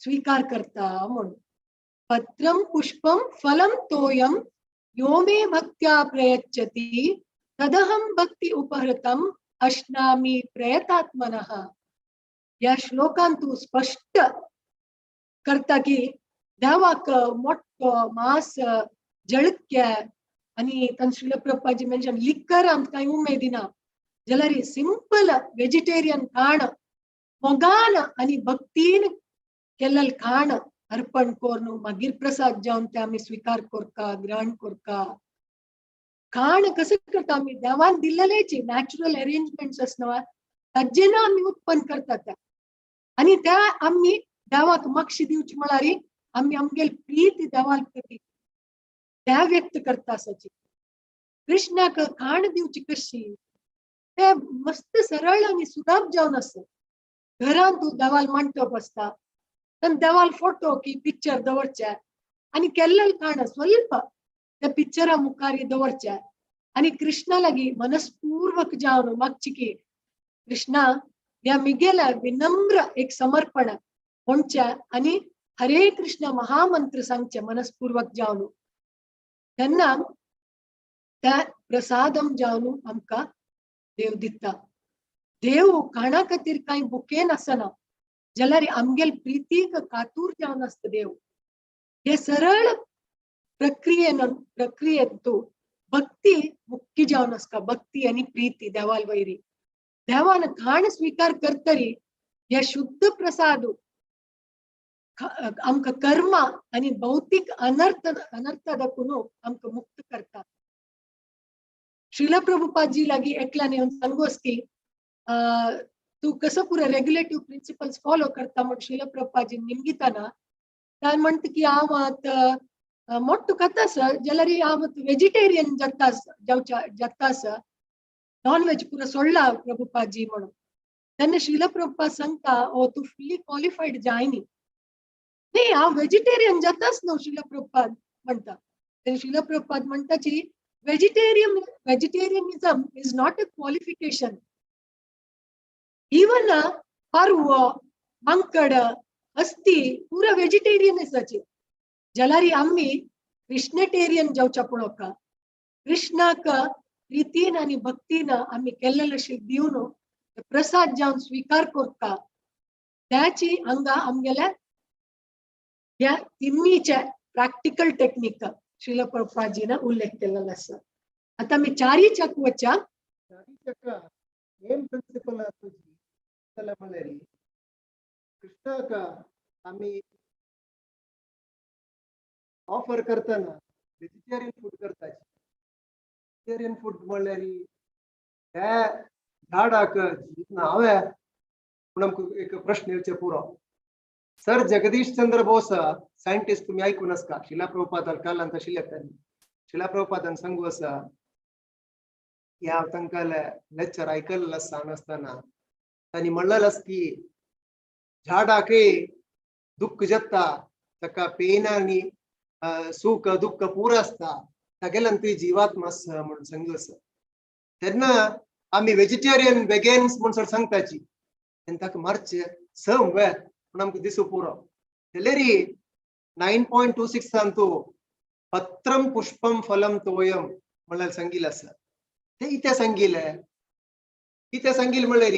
स्वीकार करता म्हणून. पत्रम पुष्पम फलम तोयम यो मे भक्त्या प्रयच्छति तदहं भक्ती उपहृतम अश्नामी प्रयतात्मनः. या श्लोकांत तू स्पष्ट करता की देवाक मोठो मांस जळक्य आनी तांचे श्रील प्रभुपाद मेन्शन लिकर आमकां उमेद ना जाल्यार सिंपल वेजिटेरियन खाण मोगान आनी भक्तीन केल्लें खाण अर्पण करून मागीर प्रसाद जावन ते आमी स्वीकार करता, ग्रहण करता. खाण कसं करता आमी देवान दिल्लेलेची नॅचरल अरेंजमेंट्स आसना ताजें आमी उत्पन्न करता त्या आनी त्या आमी देवाक मागशी दिवची म्हळ्यार आमी आमगेली प्रीती देवा प्रती त्या व्यक्त करता आसाची. कृष्णाक खाण दिवची कशी ते मस्त सरळ आनी सुलभ जावन आसा. घरान तूं देवाल मांडटप आसता तेन्ना देवाल फोटो की पिक्चर दवरचे आनी केल्लें खाण स्वल्प त्या पिक्चरा मुखार दवरचे आनी कृष्णा लागीं मनस्पूर्वक जावन मागची की कृष्णा ह्या मिगेल्या विनम्र एक समर्पण म्हणचे आनी हरे कृष्ण महामंत्र सांगचे मनस्पूर्वक जावन तेन्ना त्या प्रसादम जावन आमकां देव दिता. देव खाणा खातीर कांय बुकेन आसना जाल्यार आमगेल प्रितीक कातूर जावन आसता देव. हे सरळ प्रक्रियेंतू भक्ती मुख्य जावन आसता. भक्ती आनी प्रीती देवाल वैरी देवान खाण स्वीकार करतरी हे शुद्ध प्रसाद आमकां कर्म आनी भौतीक अनर्थ अनर्थ दाखून आमकां मुक्त करता. श्रील प्रभुपादजी लागीं एकल्यान येवन सांगू की तूं कसो पुरो रेग्युलेटीव प्रिंसिपल्स फॉलो करता म्हण श्रील प्रभुपादजी निमगिताना ताण म्हणटा की हांव आतां मोट्टो खाता सर जाल्यार हांव वेजिटेरियन जाता जावच्या जाता सर नॉन वेज पुरो सोडला प्रभुपादजी म्हणून. तेन्ना श्रील प्रभुपाद सांगता ओ तूं फुल्ली क्वॉलिफायड जायनी. नाही हांव वेजिटेरियन जाताच न्हू श्रील प्रभुपाद म्हणटा. तेन्ना श्रील प्रभुपाद म्हणटा की vegetarianism is not a qualification. Even पारवो मांकड हस्ती पुरा वेजिटेरियन आसाची जाल्यार आमी कृष्णटेरियन जावच्या पळोवका. कृष्णाक प्रितीन आनी भक्तीन आमी केल्लें अशें दिवन प्रसाद जावन स्वीकार करता त्याची हांगा आमगेल्या ह्या तिन्नीच्या प्रॅक्टिकल टेक्निक श्रील प्रभुपादजीन उल्लेख केलेलो आसा. आतां आमी चारी चक वच्या. चारी चक्र मेन प्रिन्सिपल तुजी म्हणल्यार कृष्णाक आमी ऑफर करतना वेजिटेरियन फूड करताची. वेजिटेरियन फूड म्हणल्यार हे झाडाक हांवें पूण आमकां एक प्रश्न येवचे पुरो. सर जगदीश चंद्र बोस सायंटिस्ट तुमी आयकून आसता. शिला प्रभुपादान कालांत आशिल्ले त्यांनी शिला प्रभुपादान सांगू आसा ह्या तांकां लेक्चर आयकल्लें आसा आसतना तांणी म्हणलेलें आसा की झाडाकय दुख्ख जाता ताका पेन आनी सुख दुख्ख पुरो आसता तागेल्यान ती जिवात्मा आसा म्हणून सांगू आसा. तेन्ना आमी वेजिटेरियन वेगन्स म्हूण सर सांगताची तेन्ना ताका मारचे सम वे पूण आमकां दिसू पुरो. जाल्यार 9.26 तूं पत्रम पुष्पम फलम तोयम म्हणल्यार सांगिल्लें आसा. ते कितें सांगिल्लें कितें सांगिल्लें म्हणल्यार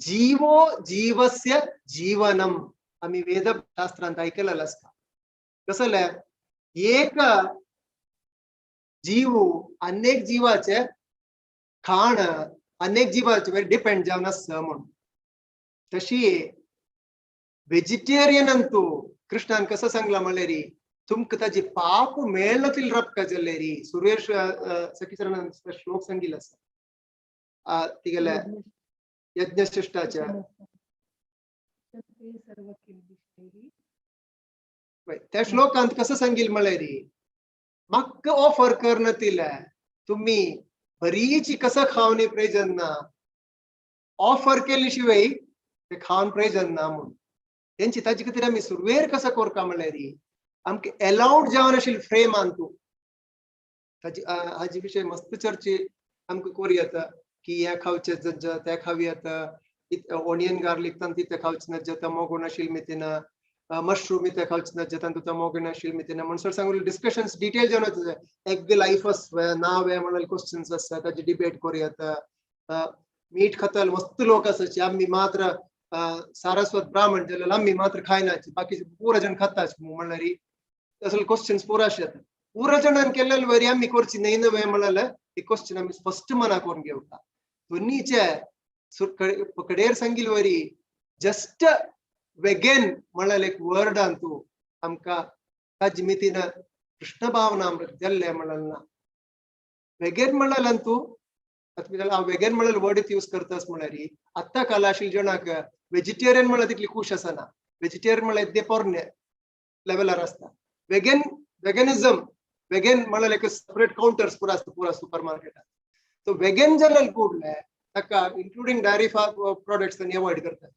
जीवो जीवस्य जीवनम आमी वेदशास्त्रांत आयकलेलें आसता. कसलें एक जीव अनेक जीवाचे खाण अनेक जिवाचेर डिपेंड जावन आसता म्हणून. तशी वेजिटेरियन अंतू कृष्णान कसं सांगला म्हणल्यार तुमकां ताजी पाप मेळनातील रपका जाल्यार सुरेश सखीचरणान श्लोक सांगिल्लो आसा तिगेल्या यज्ञशिष्टाच्या. त्या श्लोकांत कसं सांगील म्हळ्यार म्हाका ऑफर करनातिले तुम्ही बरीची कसं खावनी प्रयोजन ना, ऑफर केली शिवाय ते खावन प्रयोजन ना म्हणून. तेंची ताजे खातीर आमी सुरवेर कसं करता म्हळ्यार आमकां एलावड जावन आशिल्ले फ्रेमान तूं ताजी हाजी विशय मस्त चर्चे आमकां करूं येता की हें खावचें जज्ज तें खावं येता, ओनियन गार्लीक तांत तितें खावचें नज्ज, तमोगुण आशिल्ले मितीन मशरूम इतें खावचें नज्ज, तांतूं तमोगुण आशिल्ले मितीन म्हणसर सांगून डिस्कशन्स डिटेल जावन वता. एग लायफ आसवे ना वे म्हणून क्वेश्चन्स आसता ताजी डिबेट करूं येता. मीठ खाताले मस्त लोक आसाची, आमी मात्र सारस्वत ब्राह्मण जाल्यार आमी मात्र खायनाची, बाकीचे पुरा जण खाताच म्हणल्यार तसले क्वेश्चन्स पुरा येता. पुरा जणान केल्ले वरी आमी करची न्हय न्हय म्हणल्यार ही क्वेश्चन आमी स्पश्ट मना करून घेवता. दोन्हीचे कडेर सांगिल वरी जस्ट वेगेन म्हणल्यार एक वर्ड तूं आमकां ताजी मितीन कृष्ण भावना जाल्ले म्हणल्यार ना. वेगेन म्हणल्यार तूं हांव वेगेन म्हणल्यार वर्ड यूज करतास म्हणल्यार आत्तां काल आशिल्ले जणांक वेजिटेरियन म्हणल्यार तितली खूश आसना. वेजिटेरियन म्हणल्यार ते पोरणे लेवलार आसता. वेगन वेगनिझम वेगन म्हणल्यार एक सेपरेट काउंटर्स पुरा आसता पुरा सुपर मार्केटात. सो वेगन जाल्यार ಕೂಡಲೇ ताका इन्क्लुडींग डायरी प्रोडक्ट्स त्यांनी अवॉइड करतात.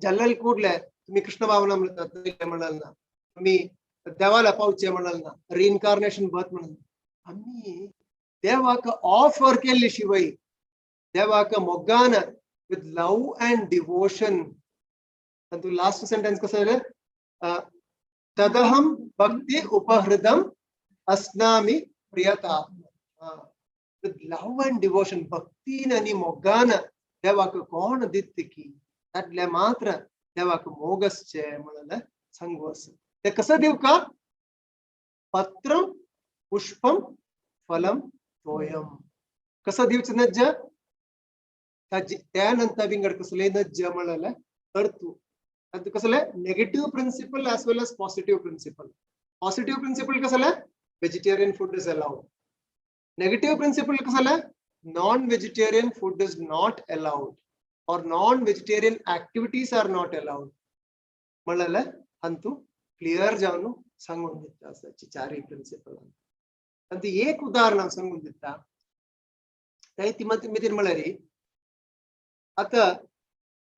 जाल्यार ಕೂಡಲೇ तुम्ही कृष्ण भावना म्हणतात म्हणाल ना, तुम्ही देवाला पावचे म्हणाल ना, रिइन्कार्नेशन बर्थ म्हणाल. आम्ही देवाक ऑफर केल्ली शिवाय देवाक मोगान विथ लव अँड डिवोशन. तू लास्ट सेंटेन्स कसं जालें, तदहम भक्ति उपहृदम अस्नामि प्रियतात्मा. विथ लव अँड डिवोशन भक्तीन आनी मोगान देवाक कोण दित की तातले मात्र देवाक मोग आसचे म्हणून सांगू आसा. ते कसं दिवं का, पत्रम पुष्पम फलम तोयम. कसं दिवचें नज्ज त्यानंतर विंगड कसले नज्ज म्हणलें अर्थ तातूंत कसले negative principle as well as positive principle. Positive principle कसले vegetarian food is allowed. Negative principle कसले non vegetarian food is not allowed or non vegetarian activities are not allowed म्हणलें अंतू क्लियर जावन सांगून दिता आसा चारय प्रिन्सिपल. आनी एक उदाहरण हांव सांगून दिता ते मितीन म्हळ्यार आतां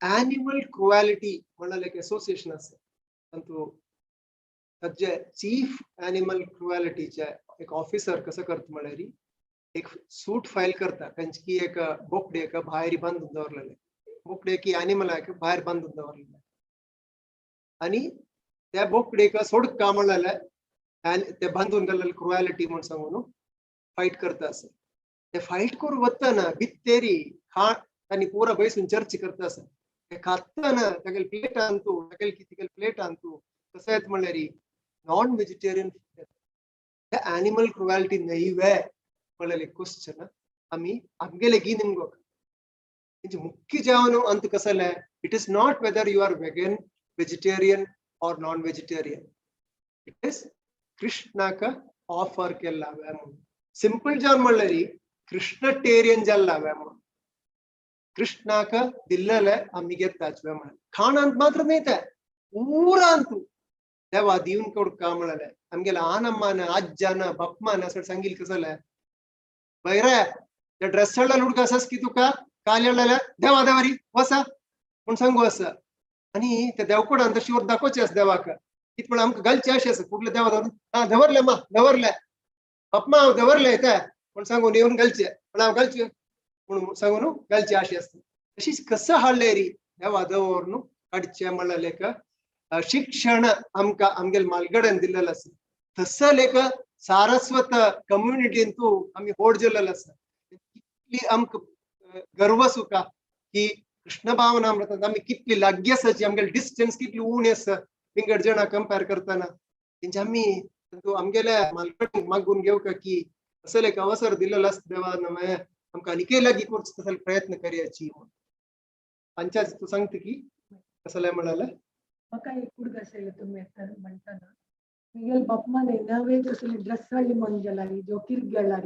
एनिमल क्रुएलिटी म्हणल्यार एक एसोसिएशन आसा. तातूंत ताजे चीफ एनिमल क्रुएलिटीचे एक ऑफिसर कसो करता म्हळ्यार एक सूट फायल करता खंयची की एक बोकडेक भायर बांदून दवरलेले, बोकडेक एनिमलाक भायर बांदून दवरलेले आनी त्या बोकडेक सोडका म्हणलेले ते बांदून घाल्लेले क्रुएलिटी म्हूण सांगून फायट करता आसा. ते फायट करून वतना भित्तेरी खा आनी पुरा बैसून चर्चा करता आसा. ते खातना तागेले प्लेट आणतू तागेले कितें प्लेट आणतू कसं येत म्हणल्यार नॉन वेजिटेरियन ते एनिमल क्रुएलिटी न्हय वे म्हणलेले क्वेश्चन आमी आमगेले गी निमगो. मुख्य जावन अंत कसले it is not whether you are vegan vegetarian or non vegetarian, it is कृष्णाक ऑफर केला म्हणून. सिंपल जावन म्हणल्यार कृष्णटेरियन जाला म्हणून कृष्णाक दिल्लेले आमी घेताच म्हणून. खाणांत मात्र न्हय ते पुरांतू देवा दिवन कोडका म्हणलें आमगेले आनम्मान आज्जान बापमान असं सांगील कसले बैरे ते ड्रेस हुडक आसास की तुका काल येळ्ळेले देवा देवारी वसा म्हूण सांगू आसा. आनी ते देवकोडान तशी वर दाखोवचें आसा देवाक कित म्हळ्यार आमकां घालचें अशें आसा कुडले देवा दवर हा दवरले मा दवरले बापमा हांव दवरले ते म्हूण सांगून येवन घालचें पण हांव घालचें म्हूण सांगून घालचें अशें आसता. तशीच कसं हाडलें री देवा दवर न्हू काडचें म्हणल्यार लेख शिक्षण आमकां आमगेले मालगड्यान दिल्लेलें आसा. तसो लेख सारस्वत कम्युनिटीन तूं आमी होड जेल्लेलो आसा. कितली आमकां गर्व सुखा की कृष्ण भावना म्हणटात आमी कितली लागीं आसाची आमगेले डिस्टन्स कितली उणी आसा विंगड जाणां कंपेर करतना. तेंचे आमी आमगेल्या मालगड्यांक मागून घेवका की असले एक अवसर दिलेलो आसता देवान आमकां आनीकय लागीं करचो तसो प्रयत्न करयाची. पंचाच तूं सांगता की कसलें म्हणाले? म्हाका एक उडगास येयलो तुमी म्हणटाना, मिगेल बापमाने नवे कसली ड्रेस हाडली म्हण जाल्यार जो किर्ग गेल्यार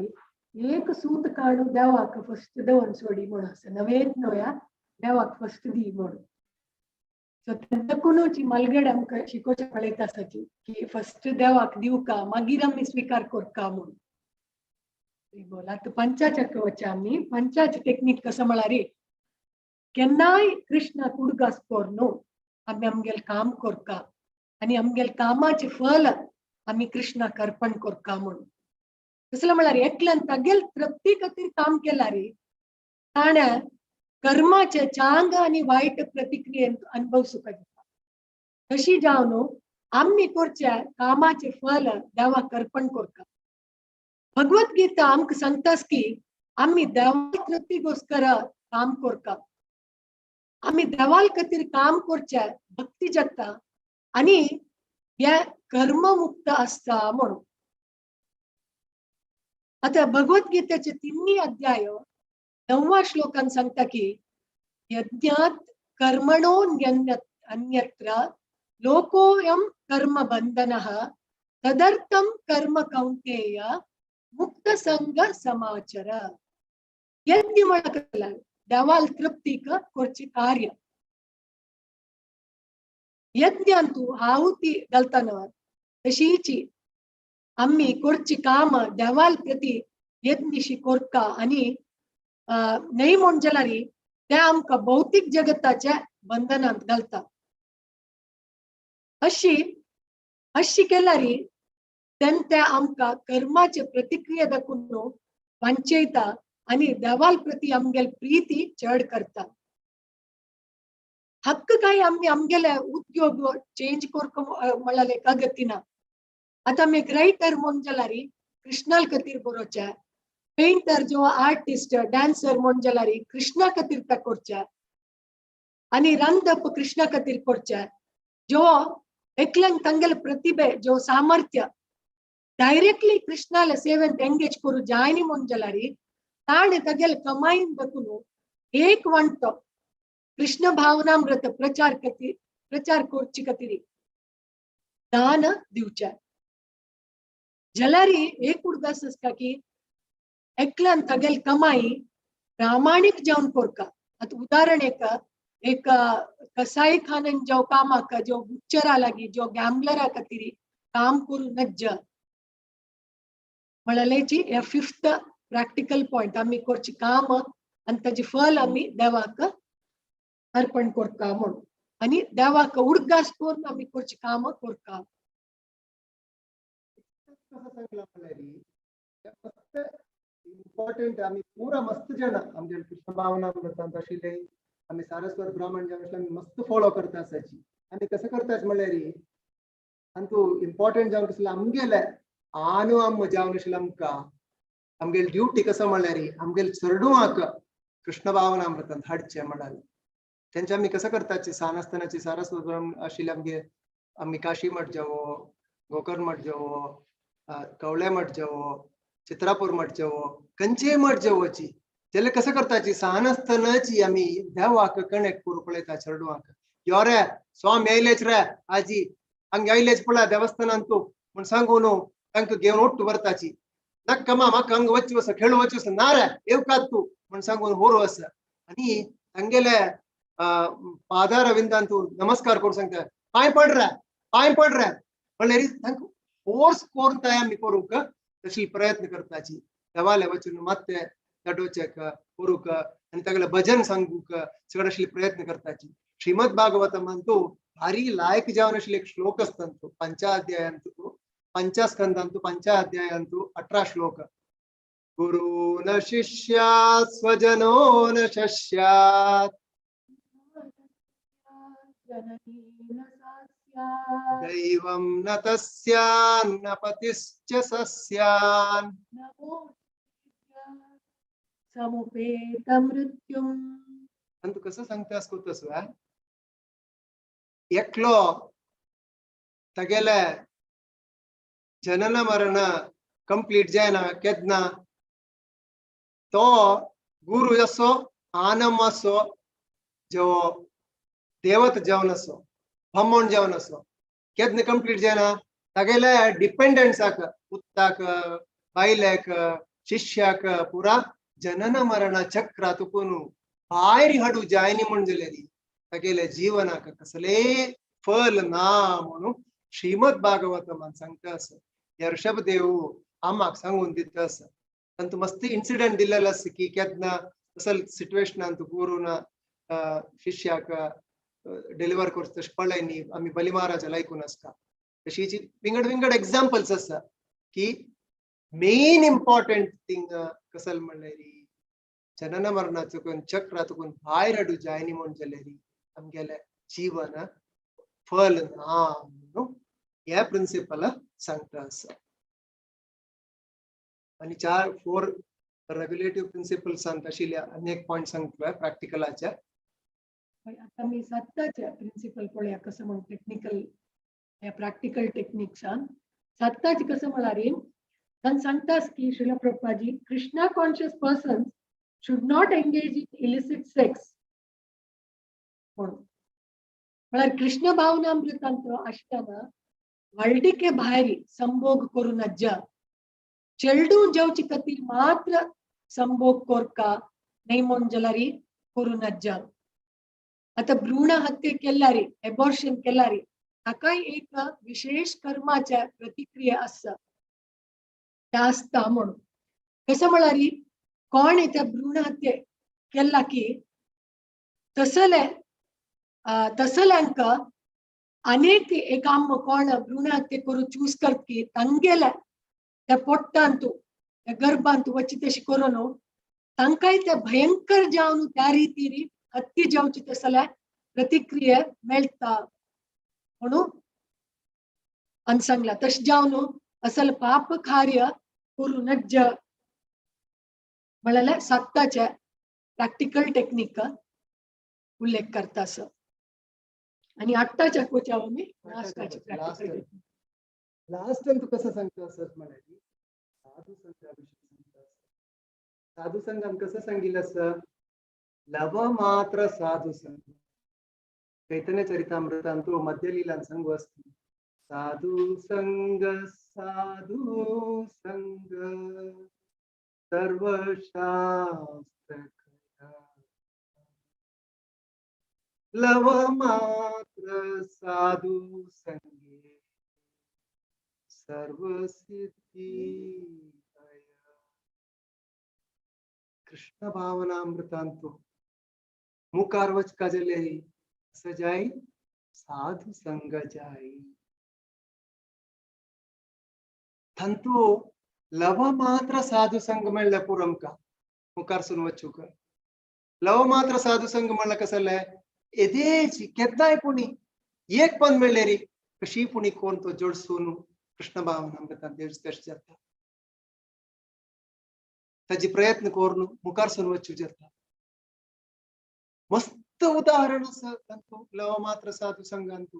एक सूत काडू देवाक फस्ट दवर सोडी म्हणून आसा, नवेच नव्या देवाक फस्ट दी म्हणून. सो तेन्नाकुनूच मलगड आमकां शिकोवचें पळयता आसाची की फस्ट देवाक दिवका मागीर आमी स्विकार करका म्हणून. बोल आतां पंचाचक वचया आमी. पंचाच टेक्नीक कसो म्हळ्यार केन्नाय कृष्णाक उडगास कर न्हू, आमी आमगेलें काम करका आनी आमगेलें कामाचें फल आमी कृष्णाक अर्पण करका म्हणून. कसलें म्हळ्यार एकल्यान तागेल तृप्ती खातीर काम केला रे, ताणें कर्माचे चांग आनी वायट प्रतिक्रियेन अनुभवसुका दिता. तशी जावन आमी करच्या कामाचें फल देवाक अर्पण करता. भगवत गीता आमकां सांगतास की आमी देवा तृप्तीगोस्कर काम करता, आमी देवाल खातीर काम करचे भक्ती जगता आनी हे कर्ममुक्त आसता म्हणून. आतां भगवत गीतेचे तिन्ही अध्याय 9व्या श्लोकान सांगता की यज्ञात कर्मणो अन्यत्र लोकोयम कर्म बंधनः तदर्थम कर्म कौंतेय मुक्त संग समाचर. यज्ञ म्हळ्यार देवाल तृप्तीक करचे कार्य. यज्ञांतु आहुती घालतना तशीची आमी करची काम देवाल प्रती यज्ञशी कोरका आनी न्हय म्हण जाल्यार ते आमकां भौतीक जगताच्या बंधनांत घालता. अशी अशी केल्यार तेन्ना ते आमकां कर्माचे प्रतिक्रिया दाखोवन वांचयता आनी देवाल प्रती आमगेल प्रीती चड करता. हक्क काय आमी आमगेले उद्योग चेंज करक म्हळ्यार एक अगतीना. आतां आमी एक रायटर म्हण जाल्यार कृष्णाल खातीर बरोवचें, पेंटर जो आर्टिस्ट डान्सर म्हण जाल्यार कृष्णा खातीर ते करचें आनी रांदप कृष्णा खातीर करचें. जो एकल्यान तांगेले प्रतिभे जो सामर्थ्य डायरेक्टली कृष्णाले सेवेंत एंगेज करूं जायनी म्हण जाल्यार ताणें तागेले कमाईन दाखून एक वांटो कृष्ण भावनामृत प्रचार खातीर प्रचार करचे खातीर दान दिवचें. जाल्यार एक उडगास आसता की एकल्यान तागेली कमाई प्रामाणीक जावन करका. आतां उदाहरण एक एक कसाई खानान जो कामाक जो बुच्चरा लागीं जो गॅम्बलरा खातीर काम करूं नज्ज म्हळ्याची हे फिफ्थ प्रॅक्टिकल पॉयंट. आमी करचें काम आनी ताजें फल आमी देवाक अर्पण करता म्हणून आनी देवाक उडगास करून आमी करचें काम करता. कसं सांगला म्हणल्यार फक्त इम्पॉर्टंट आमी पुरा मस्त जण आमगे कृष्ण भावनामृतांत आशिल्ले आमी सारस्वत ब्राह्मण जे आशिल्ले आमी मस्त फॉलो करता आसाची. आनी कसं करता म्हणल्यार आनी तूं इम्पॉर्टंट जावन कसलें आमगेले आनु आम जावन आशिल्ले आमकां आमगेली ड्युटी कसं म्हणल्यार आमगेले चेडवांक कृष्ण भावनामृतांत हाडचें म्हणाले. तेंचे आमी कसं करताची सान आसतनाची सारस्वत ब्राह्मण आशिल्ले आमगे आमी काशी मठ जावो, गोकर्ण मठ जावो, कवळे मठ जावो, चित्रापूर मठ जावो, खंयचेय मठ जावोची जाल्यार कसं करताची सान आसतनाची आमी देवाक कनेक्ट करूं पळयता चेडवांक. यो रे स्वामी आयलेच रे आजी हांगा आयलेच पळय देवस्थानान तूं म्हण सांगू न्हू तांकां घेवन ओट्टू व्हरताची. नाका मा म्हाका हांगा वचूं आसा खेळूं वचूं आसा ना रे येवकात तूं म्हण सांगून व्हरू आसा. आनी तांगेले पादारविंदान तूं नमस्कार करूं सांगता, पांय पड रे पांय पड रे म्हणल्यार तांकां फोर्स करून तयार आमी करूंक तशी प्रयत्न करताची. देवाले वचून मात्ते दडोवचेक करूंक आनी तागेले भजन सांगूंक सगळे अशे प्रयत्न करताची. श्रीमद भागवतमान तूं भारी लायक जावन आशिल्ले एक श्लोक आसता तो पंचाध्यायांतू पंचस्कंदांतू पंचाध्यायांतू 18 श्लोक. गुरु न शिष्यात् स्वजनो न शस्यात् दैवं न तस्यान् न पतिश्च सस्यान् समुपेत मृत्युम. आणि तू कसं सांगतास को तसं एकलो तागेले जनन मरण कंप्लीट जायना केन्ना तो गुरु असो आनम असो जो देवत जावन असो ब्राह्मण जावन असो केन्ना कंप्लीट जायना तागेले डिपेंडन्साक पुताक बायलेक शिष्याक पुरा जनन मरण चक्र तुकून भायर हाडू जायनी म्हण जाल्यार तागेले जीवनाक कसले फल ना म्हणून श्रीमद भागवतमान सांगता आसा. हे ऋषभदेव आमाक सांगून दिता आसा. तांतू मस्त इन्सिडंट दिलेलो आसा की केन्ना असल सिट्युएशनान तूं गुरून शिष्याक डिलिव्हर करता तशें पळय न्ही आमी बली महाराजा आयकून आसता. तशीची विंगड विंगड एग्जाम्पल्स आसा की मेन इम्पॉर्टंट थिंग कसल म्हणल्यार जनन मरणाचो चक्र तुकून भायर हाडू जायनी म्हण जाल्यार आमगेलें जीवन फल ना म्हणून हे प्रिंसिपल सांगता आसा. आनी 4 रेग्युलेटिव्ह प्रिंसिपल्सान आशिल्ल्या अनेक पॉयंट सांगतलोय प्रॅक्टिकलाच्या. आता मी सत्ताचे प्रिंसिपल पळया कसं म्हणून टेक्निकल ह्या प्रॅक्टिकल टेक्निक्सान सत्ताचे कसं म्हळ्यार तांकां सांगतास की Srila प्रभुपाजी Krishna conscious person should not engage in illicit sex म्हणून. म्हळ्यार कृष्ण भावनामृतांत आसतना व्हडलिके भायर संभोग करू नज्जा, चेडूं जेवचे खातीर मात्र संभोग कोरका न्हय म्हण जाल्यार करू नज्जा. आता भ्रूण हत्ये केल्यारी एबॉर्शन केल्यारी ताकाय एक विशेष कर्माच्या प्रतिक्रिया आसा त्या आसता म्हणून. कसं म्हळ्यार कोण त्या भ्रूण हत्ये केला की तसले तसल्यांक अनेक एक आम कोण भ्रूण हत्ये करू चूज करत की तांगेले त्या पोट्टांतू त्या गर्भांतू वची तशी करून तांकांय त्या भयंकर जावन त्या रितीरी हत्ती जावची तसल्या प्रतिक्रिया मेळटा म्हणून आनी सांगला. तशें जावन असल पाप कार्य करू नज्ज म्हळ्यार सत्ताचे प्रॅक्टिकल टेक्निक उल्लेख करता असं. आणि आठटाच्या कोच्या आमी लास्टाचे प्रॅक्टिकल टेक्निक. लास्ट तू कसं सांगता असं म्हळ्यार साधू संघाविषयी सांगता. साधू संघान कसं सांगितलं असं लव मात्र साधू संघ. चैतन्य चरितामृतांतु मध्यलीलान संघ असतो साधू संघ साधू संघ सर्वशास्त्र लव मात्र साधू संगे सर्व सिद्धी. कृष्ण भावनामृतांतु मुखार वचका जाल्यार सजाई साधू संग जाई. थंतु लव मात्र साधू संग मेळ्ळें पुरो आमकां मुखारसून वचूंक. लव मात्र साधू संग म्हणल्यार कसं जालें येदेच केन्नाय पुणी एक पण मेळ्ळें री कशी पुणी कोण तो जोडसून कृष्ण भावनामृतांत देवच तशें जाता. ताजी प्रयत्न करून मुखारसून वचूं जाता. मस्त उदाहरण आसा तांतू लव मात्र साधू संघांतू.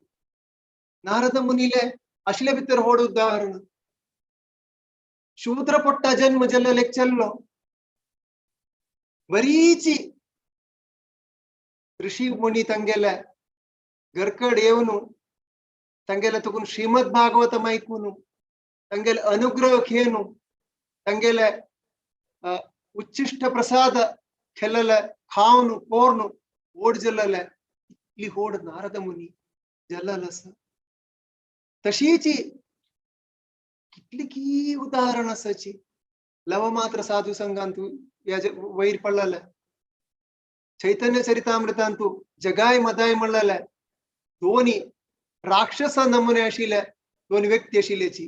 नारद मुनीले आशिल्ले भितर व्हड उदाहरण. शूद्र पोट्टा जन्म जाल्लो एक चल्लो बरीची ऋषी मुनी तांगेले घरकड येवन तांगेले तुकून श्रीमद भागवतम ऐकून तांगेले अनुग्रह घेवन तांगेले उच्चिष्ट प्रसाद खेलले खावन कोर्न ओड जल्लले इतली होड नारद मुनी जल्लल आसा. तशीची कितली की उदाहरण आसाची लव मात्र साधू संघांतू ह्या वयर पडलेले. चैतन्य चरितामृतांतू जगाय मदाय म्हणलेले दोनी राक्षसा नमुने आशिल्ले दोन व्यक्ती आशिल्ल्याची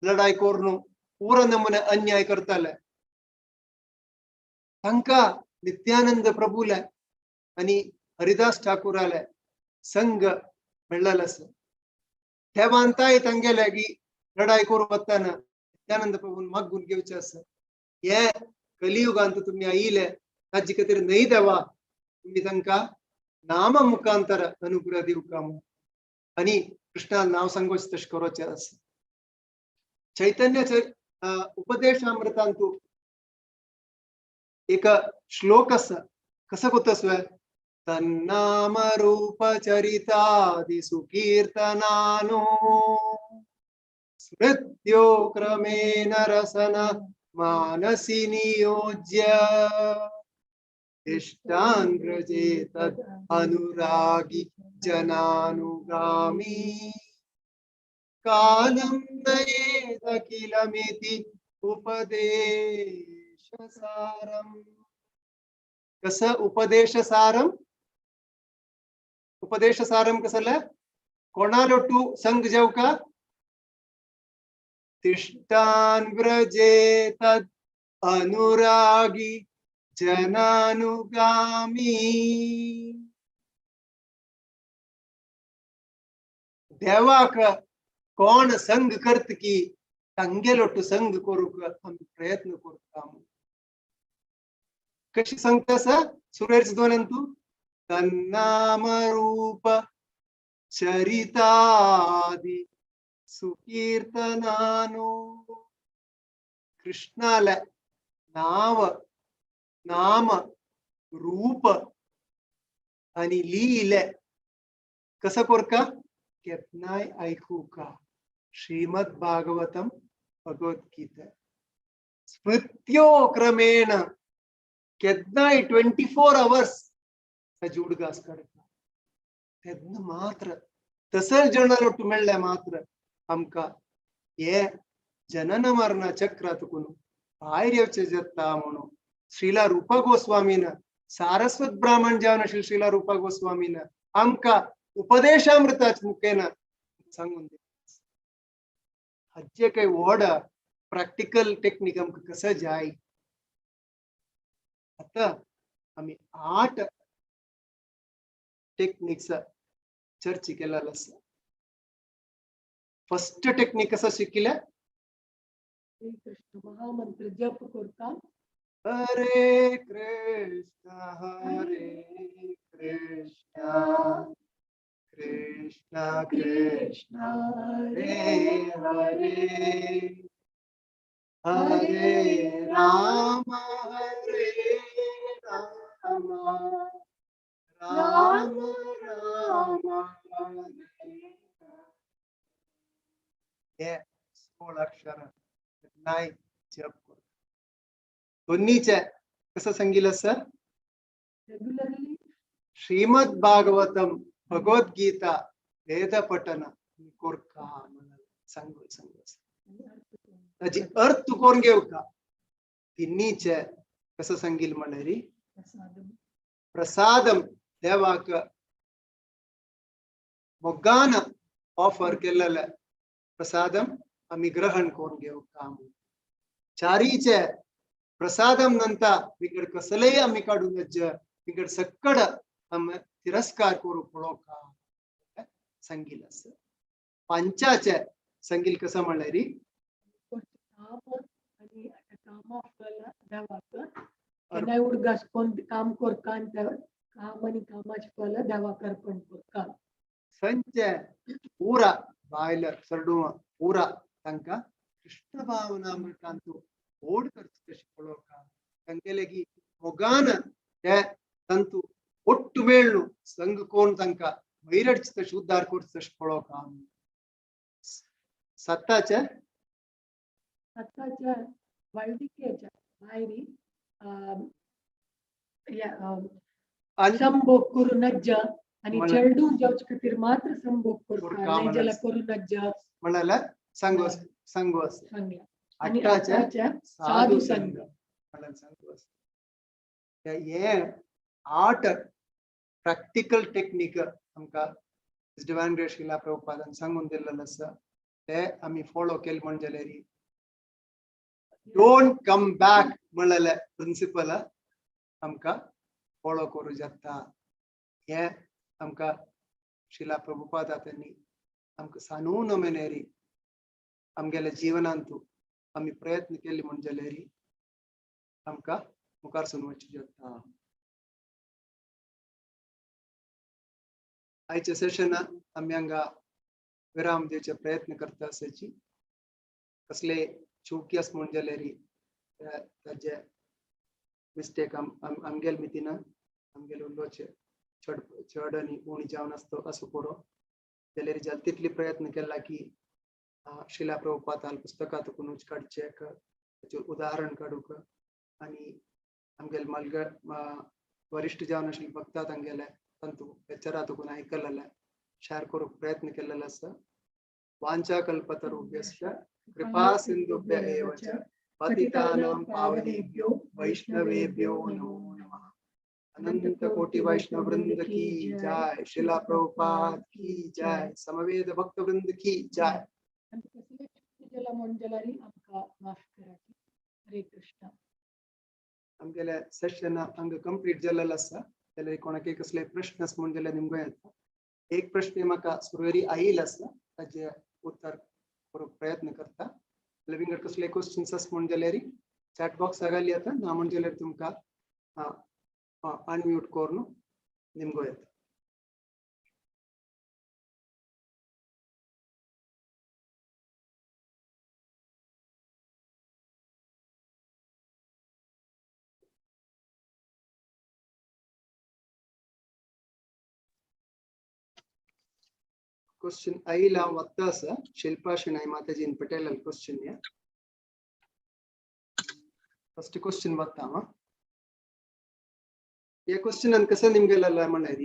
लढाई करून पुरा नमुने अन्याय करताले. तांकां नित्यानंद प्रभूले आनी हरिदास ठाकुराले संघ मेळ्ळेलो आसा. ते मानताय तांगेले की लढाई करूंक वतना नित्यानंद प्रभून मागून घेवचें आसा हे कलियुगांत तुमी आयिल्ले ताजे खातीर न्हय देवा तुमी तांकां नाम मुखांतर अनुग्रह दिवका म्हूण आनी कृष्णा नांव सांगोचें तशें करोचें आसा. चैतन्य उपदेशामृतांतू एक श्लोक आसा. कसो कोत्ता? तन्नाम रूप चरितादि सुकीर्तनानो स्मृत्यो क्रमेण रसन मानसि नियोज्य इष्टान् व्रजेतद् अनुरागी जनानुगामी कालं नयेदखिलमिति उपदेशसारम्. कसं उपदेशसारम? उपदेशसारम कसलं? कोणालोटू संग जाऊ का? तिष्ठान व्रजेतद् अनुरागी जनानुगामी. देवाक कोण संग करत की तांगेलोटू संग करूंक आमी प्रयत्न करता. कशी सांगता सा सुरेश दोन तू तन्नाम रूप चरितादि सुकीर्तनानो. कृष्णाला नाव नाम रूप आणि लीले कसं कोरका केतनाय ऐकू का? श्रीमद भागवतम भगवद्गीता स्मृत्यो क्रमेण केदनाय 24 आवर्स ताजी उडगास काडटा तेन्ना मात्र तसल जणालोटू मेळ्ळें मात्र आमकां हे जनन मरण चक्रांतून भायर येवचें जाता म्हणून श्रीला रूपा गोस्वामीन सारस्वत ब्राह्मण जावन आशिल्ले श्रीला रूपा गोस्वामीन आमकां उपदेशामृताच मुखेन सांगून दिलें. हाचे काही व्हड प्रॅक्टिकल टेक्नीक आमकां कसं जाय. आता आमी 8 टेक्निक्स चर्चा केलेलो आसा. फर्स्ट टेक्निक कसं शिकिले? श्री कृष्ण महामंत्र जप करता. हरे कृष्ण हरे कृष्ण कृष्ण कृष्ण हरे हरे हरे राम हरे राम राम राम हरे. हे 16 अक्षर नाही जप कर. दोन्हीचे कसं सांगितलं सर? रेग्युलरली श्रीमद भागवतम भगवद्गीता वेद पठन कोरका सांगू सांगू ताजी अर्थ करून घेवका. तिन्हीचे कसं सांगील म्हणल्यार प्रसादम देवाक मोगान ऑफर केलेले प्रसादम आमी ग्रहण करून घेवका. चारीचे प्रसादम नंतर बिगड कसलेय आमी काडून नज्ज बिगड सक्कड आमी तिरस्कार करू पळोवका सांगील आसा. पांचाचे सांगील कसं म्हणल्यार काम आणि कामा फल देवाक केन्नाय उडगास कोण काम करता आनी त्या काम आनी कामाचे फल देवाक अर्पण करता. संचे पुरा बायल सरडुवा पुरा तांकां कृष्ण भावनामृतांतु ओड करचो तशें पळोवका. तांगेले की मोगान ते तांतू ಒಟ್ಟು ಮೇಳ್ನು ಸಂಘ ಕೋನ್ ತನಕ ವೈರಡ್ಚಿತ ಉದ್ಧಾರ ಕೊಡ್ತ ಪಳೋಕ. ಸತ್ತಾಚೆ सत्ताच्या वैदिकेच्या भायरी आणि संभोग करू नज्ज आणि मला- चेडून जावचे खातीर मात्र संभोग करू करता का नाही म्हणाल? जाल्यार करू नज्ज म्हणाला सांगू सांगू असं. सांगला. आणि अठ्ठाचे आठाच्या साधू साधू संघ संघ. म्हणाल सांगू असं. हे 8 प्रॅक्टिकल टेक्निक आमकां डिवायन ग्रेस श्रीला प्रभुपादान सांगून दिल्लें आसा ते आमी फॉलो केले म्हण जाल्यार don't come back म्हणलेले प्रिंसिपल आमकां फॉलो करूं जाता. हे आमकां श्रीला प्रभुपादा त्यांनी आमकां सानू नमेनेरी आमगेल्या जिवनांतू आमी प्रयत्न केले म्हण जाल्यार आमकां मुखार सून वचूं जाता. आयच्या सेशनाक आमी हांगा विराम दिवचे प्रयत्न करता आसाची. कसले चुकी आसा म्हण जाल्यार ताजे मिस्टेक आमगेल मितीन आमगेले उलोवचे चड चड आनी उणी जावन आसतो असो पुरो जाल्यार जाता तितली प्रयत्न केला की शिला प्रभुपादाल पुस्तकां तुकून काडचे, ताचें उदाहरण काडूंक आनी आमगेले मलग वरिश्ठ जावन आशिल्ले भक्ता तांगेले तांतू लेक्चरा तुकून आयकलेलें शेअर करूंक प्रयत्न केल्लेलो आसा. वांछा कल्पतरुभ्यश्च कृपा सिंधुभ्य एव च पतितानां पावनेभ्यो वैष्णवेभ्यो नमो नमः. अनंत कोटि वैष्णव वृंद की जय, शिला प्रभुपाद की जय, समवेद भक्त वृंद की जय. माफ करा. हरे कृष्ण. आमगेले सेशन हांगा कंप्लीट जाल्लेलो आसा. जाल्यार कोणाकय कसले प्रश्न आसा म्हूण जाल्यार निमगो येता. एक प्रश्न म्हाका सुरवेरी आयिल्लो आसा, ताजे उत्तर करूंक प्रयत्न करता. जाल्यार विंगड कसले क्वेश्चन्स आसा म्हूण जाल्यार चॅट बॉक्स घाली येता, ना म्हूण जाल्यार तुमकां अनम्यूट करून निमगो येता. क्वेश्चन आयला वत्ता आसा शिल्पा शेणै माताजीन पटेल क्वेश्चन या फस्ट क्वेश्चन वत्ता. या क्वेश्चन अन कसं निमगेलेला म्हणल्यार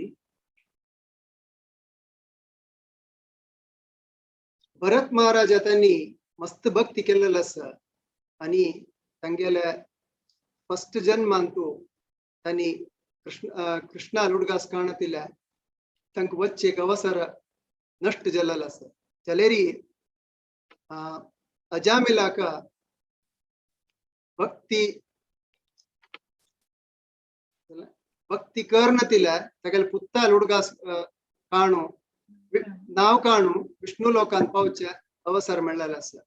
भरत महाराज त्यांनी मस्त भक्ती केलेलं आसा आणि तांगेले फस्ट जन्मांतू त्यांनी कृष्ण कृष्णा लुडगास काणतिಲ್ಲ तांकां वच्चे एक अवसर नष्ट जाल्लो आसा. जाल्यारी अजामिलाक भक्ती भक्ती करनतिಲ್ಲ तागेले पुत्ता लुडगास काणू नाव काणू विष्णु लोकांत पावचे अवसर मेळ्ळेलो आसा.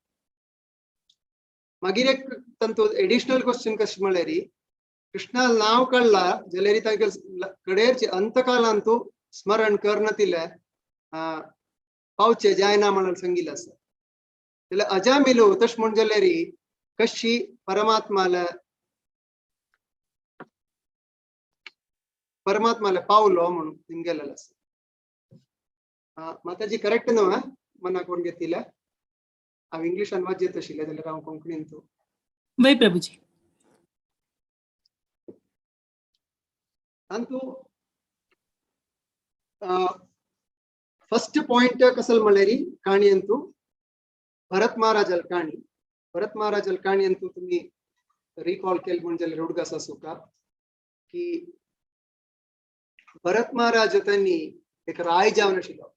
मागीर एक तांतू एडिशनल क्वेश्चन कशें म्हळ्यार कृष्णा नाव काडला जाल्यार तागेले कडेरचे अंतकालांतू स्मरण करनतिले पावचे जायना म्हणून सांगिल्लें आसा. जाल्यार अजामिलो तशें म्हूण जाल्यार कशी परमात्माला परमात्माला पावलो म्हणून निमगेलेलो आसा. माताजी करेक्ट न्हू मनाक कोण घेतिल्लें? हांव इंग्लिशान वाचयत आशिल्लें जाल्यार हांव कोंकणीन तूं. वय प्रभुजी. तांतू फस्ट पॉइंट कसल म्हणल्यार काणी अंतू भरत महाराजल काणी. भरत महाराजल काणी अंतू तुम्ही रिकॉल केल म्हूण जाल्यार उडगास आसूका की भरत महाराज त्यांनी एक राय जावन आशिल्लो,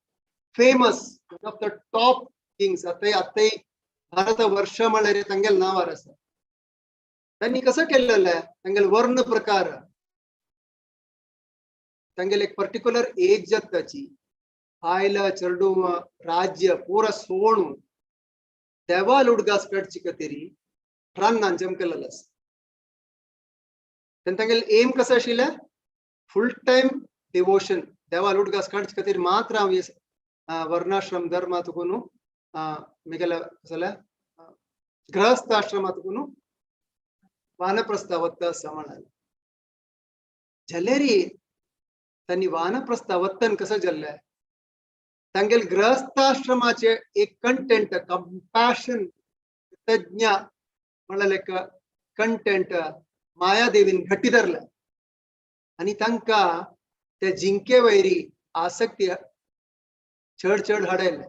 famous one of the top kings. आतां आतांय भारत वर्ष म्हळ्यार तांगेले नांवार आसा. त्यांनी कसं केलेलं तांगेले वर्ण प्रकार तांगेले एक पर्टिक्युलर एज जाताची आयला चेडूं राज्य पूरा सोणू देवाल उडगास काडची खातीर रानान जम केलेलो आसा. तेन्ना तांगेले एम कसो आशिल्लें फुल टायम डिवोशन. देवाल उडगास काडचे खातीर मात्र हांव वर्णाश्रम धर्मा तुकून मिगेले कसले गृहस्थ आश्रमा तुकून वानप्रस्थ वत्ता आसा म्हणाले. जाल्यार त्यांनी वानप्रस्थ वत्तन कसं जाल्लें तांगेले गृहस्थाश्रमाचे एक कंटेंट कंपॅशन कृतज्ञ म्हणल्यार एक कंटेंट मायादेवीन घट्टी धरलें आनी तांकां ते जिंके वैरी आसक्ती चड चड हाडयलें.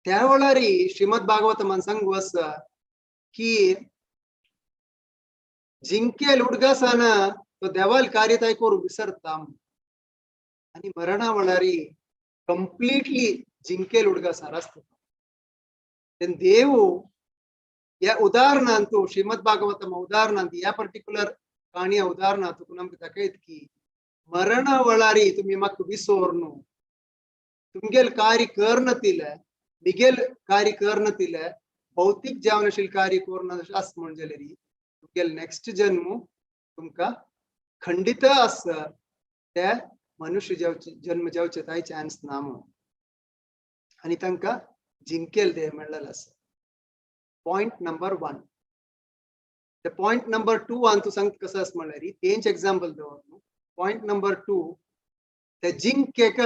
त्या वेळार श्रीमद भागवत सांगू आसा की जिंकेल उडगासान तो देवाल कार्य ताय करूं विसरता आनी मरणा वेळार कंप्लीटली जिंकेल उडगासार आसता. तेन्ना देव ह्या उदाहरणांतू श्रीमद भागवतम उदाहरणांत ह्या पर्टिक्युलर काणया उदाहरणांत तुका आमकां दाखयत की मरणा वेळार तुमी म्हाका विसर न्हू, तुमगेल कार्य करनतिले मिगेल कार्य करनतिले भौतीक जावन कार्य करून आस म्हूण जाल्यार तुमगेल नेक्स्ट जन्म तुमकां खंडित आसा ते मनुष्य जन्म जावचे ताय चान्स ना म्हणून आनी तांकां जिंकेल देह मेळ्ळेलो आसा. Point number 1. ते पॉयंट नंबर 2 आन तूं सांगता कसो आसा म्हणल्यार तेंच एग्जाम्पल दवर न्हू. पॉयंट नंबर 2 ते जिंकेक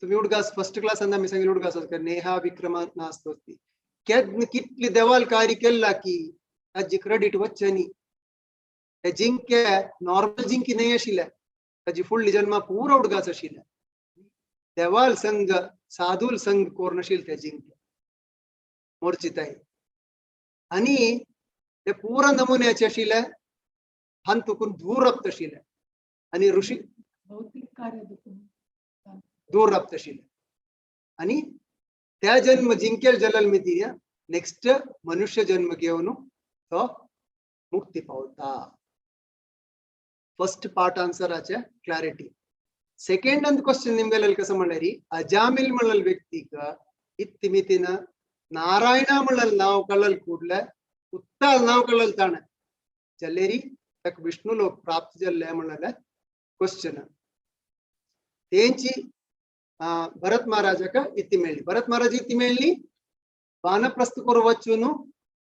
तुमी उडगास फर्स्ट क्लासान आमी सांगिल्ले उडगास आसा नेहा विक्रमा नासतो ती केन्ना कितली देवाल कार्य केला की ताजी क्रेडीट वच्चें न्ही. ते जिंके नॉर्मल जिंकी न्हय आशिल्ले, ताजी फुडली जन्मा पुरो उडगास आशिल्ले. देवाल संग साधूल संग कोर नाशिल्ले ते जिंके मोर्चिताय आनी ते पुरा नमुन्याचे आशिल्ले, हांतून दूर राबता आशिल्ले आनी ऋषी भौतिक कार्य देखून दूर राबता आशिल्ले. आनी त्या जन्म जिंकेल जलल मिती नेक्स्ट मनुष्य जन्म घेवन तो मुक्ती पावता. फर्स्ट पार्ट आन्सराचे क्लॅरिटी. सेकंड अंत क्वेश्चन निमगेलेल कसं म्हणल्यार अजामिल म्हणल व्यक्तीक इत्तिमितीन नारायण म्हणल नाव कळल ಕೂಡ್ಲೆ ಉತ್ತಾल नाव कळल ताणे जल्लेरी तक विष्णु लोक प्राप्त जल्ले म्हणले क्वेश्चन. तेंची भरत महाराजाक इत्ತಿ मेळ्ळी. भरत महाराज इत्ती मेळ्ळी वानप्रस्थ करू वचून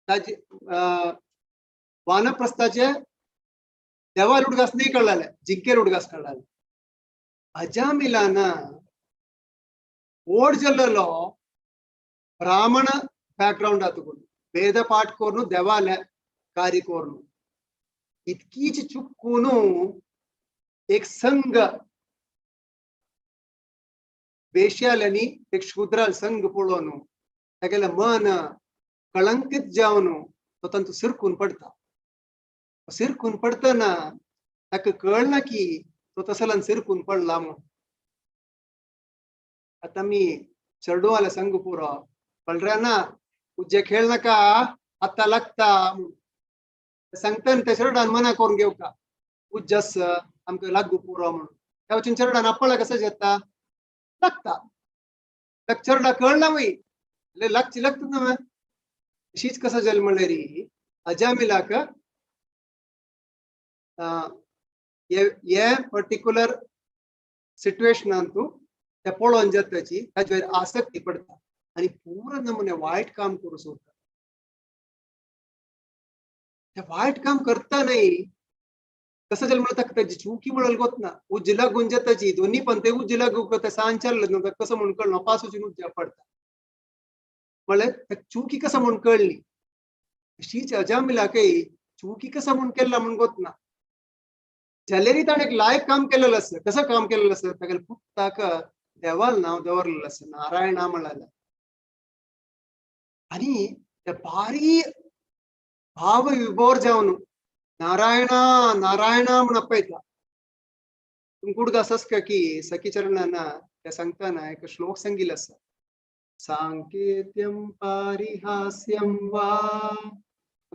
ताजी वानप्रस्थाचे देवाल उडगास नाही कळले, जिंकेर उडगास कळले. अजामिलान ओड जल्लो ब्राह्मण बॅकग्राऊंड आतकून वेद पाठ करून देवाले कार्य करून इतकीच चुकून एक संघ वेश्याल्यानी एक शूद्राल संघ पळोवन तागेलें मन कळंकीत जावन तो तांतू सिरकून पडता. सिरकून पडटना ताका कळना की तो तसल्यान सिरकून पडला म्हणून. आतां आमी चेडवाले संग पुरो कळ्ळें ना उज्जे खेळ नाका आतां लागता म्हणून सांगता न्ही त्या चेडवान मना करून घेवका उज्जस आमकां लागू पुरो म्हणून. त्या वचून चेडवान आपणाक कसं येता लागता. ताका चेडवाक कळना वय लागची लागता ना. अशीच कसं जालें म्हणल्यार अजामिलाक हे पर्टिक्युलर सिट्युएशनान तूं ते पळोवन जाताची ताचेर आसक्ती पडटा आनी पुरो नमुने वायट काम करूं सोदता. ते वायट काम करता न्हय कसं जालें म्हणल्यार ताका ताजी चुकी म्हणून गोतना उज्ज लागून जाताची दोन्ही पण ते उज्ज लागून ते सांज चालले न्हू ताका कसं म्हणून कळना पास वचून उज्ज पडटा म्हणल्यार ताका चुकी कसं म्हणून कळ्ळी. अशीच अजामिलाकय चुकी कसं म्हणून केला म्हणून गोतना. जाल्यारी ताणें एक लायक काम केलेलें आसा. कसं काम केलेलें आसा तागेलें पुताक देवाल नांव दवरलेलें आसा नारायणा म्हणलेलें. आनी ते भारी भाव विभोर जावन नारायणा नारायणा म्हण आपयता. तुमकां उडगास आसा की सखीचरणान ते सांगतना एक श्लोक सांगिल्लो आसा. सांकेत्यं पारिहास्यं वा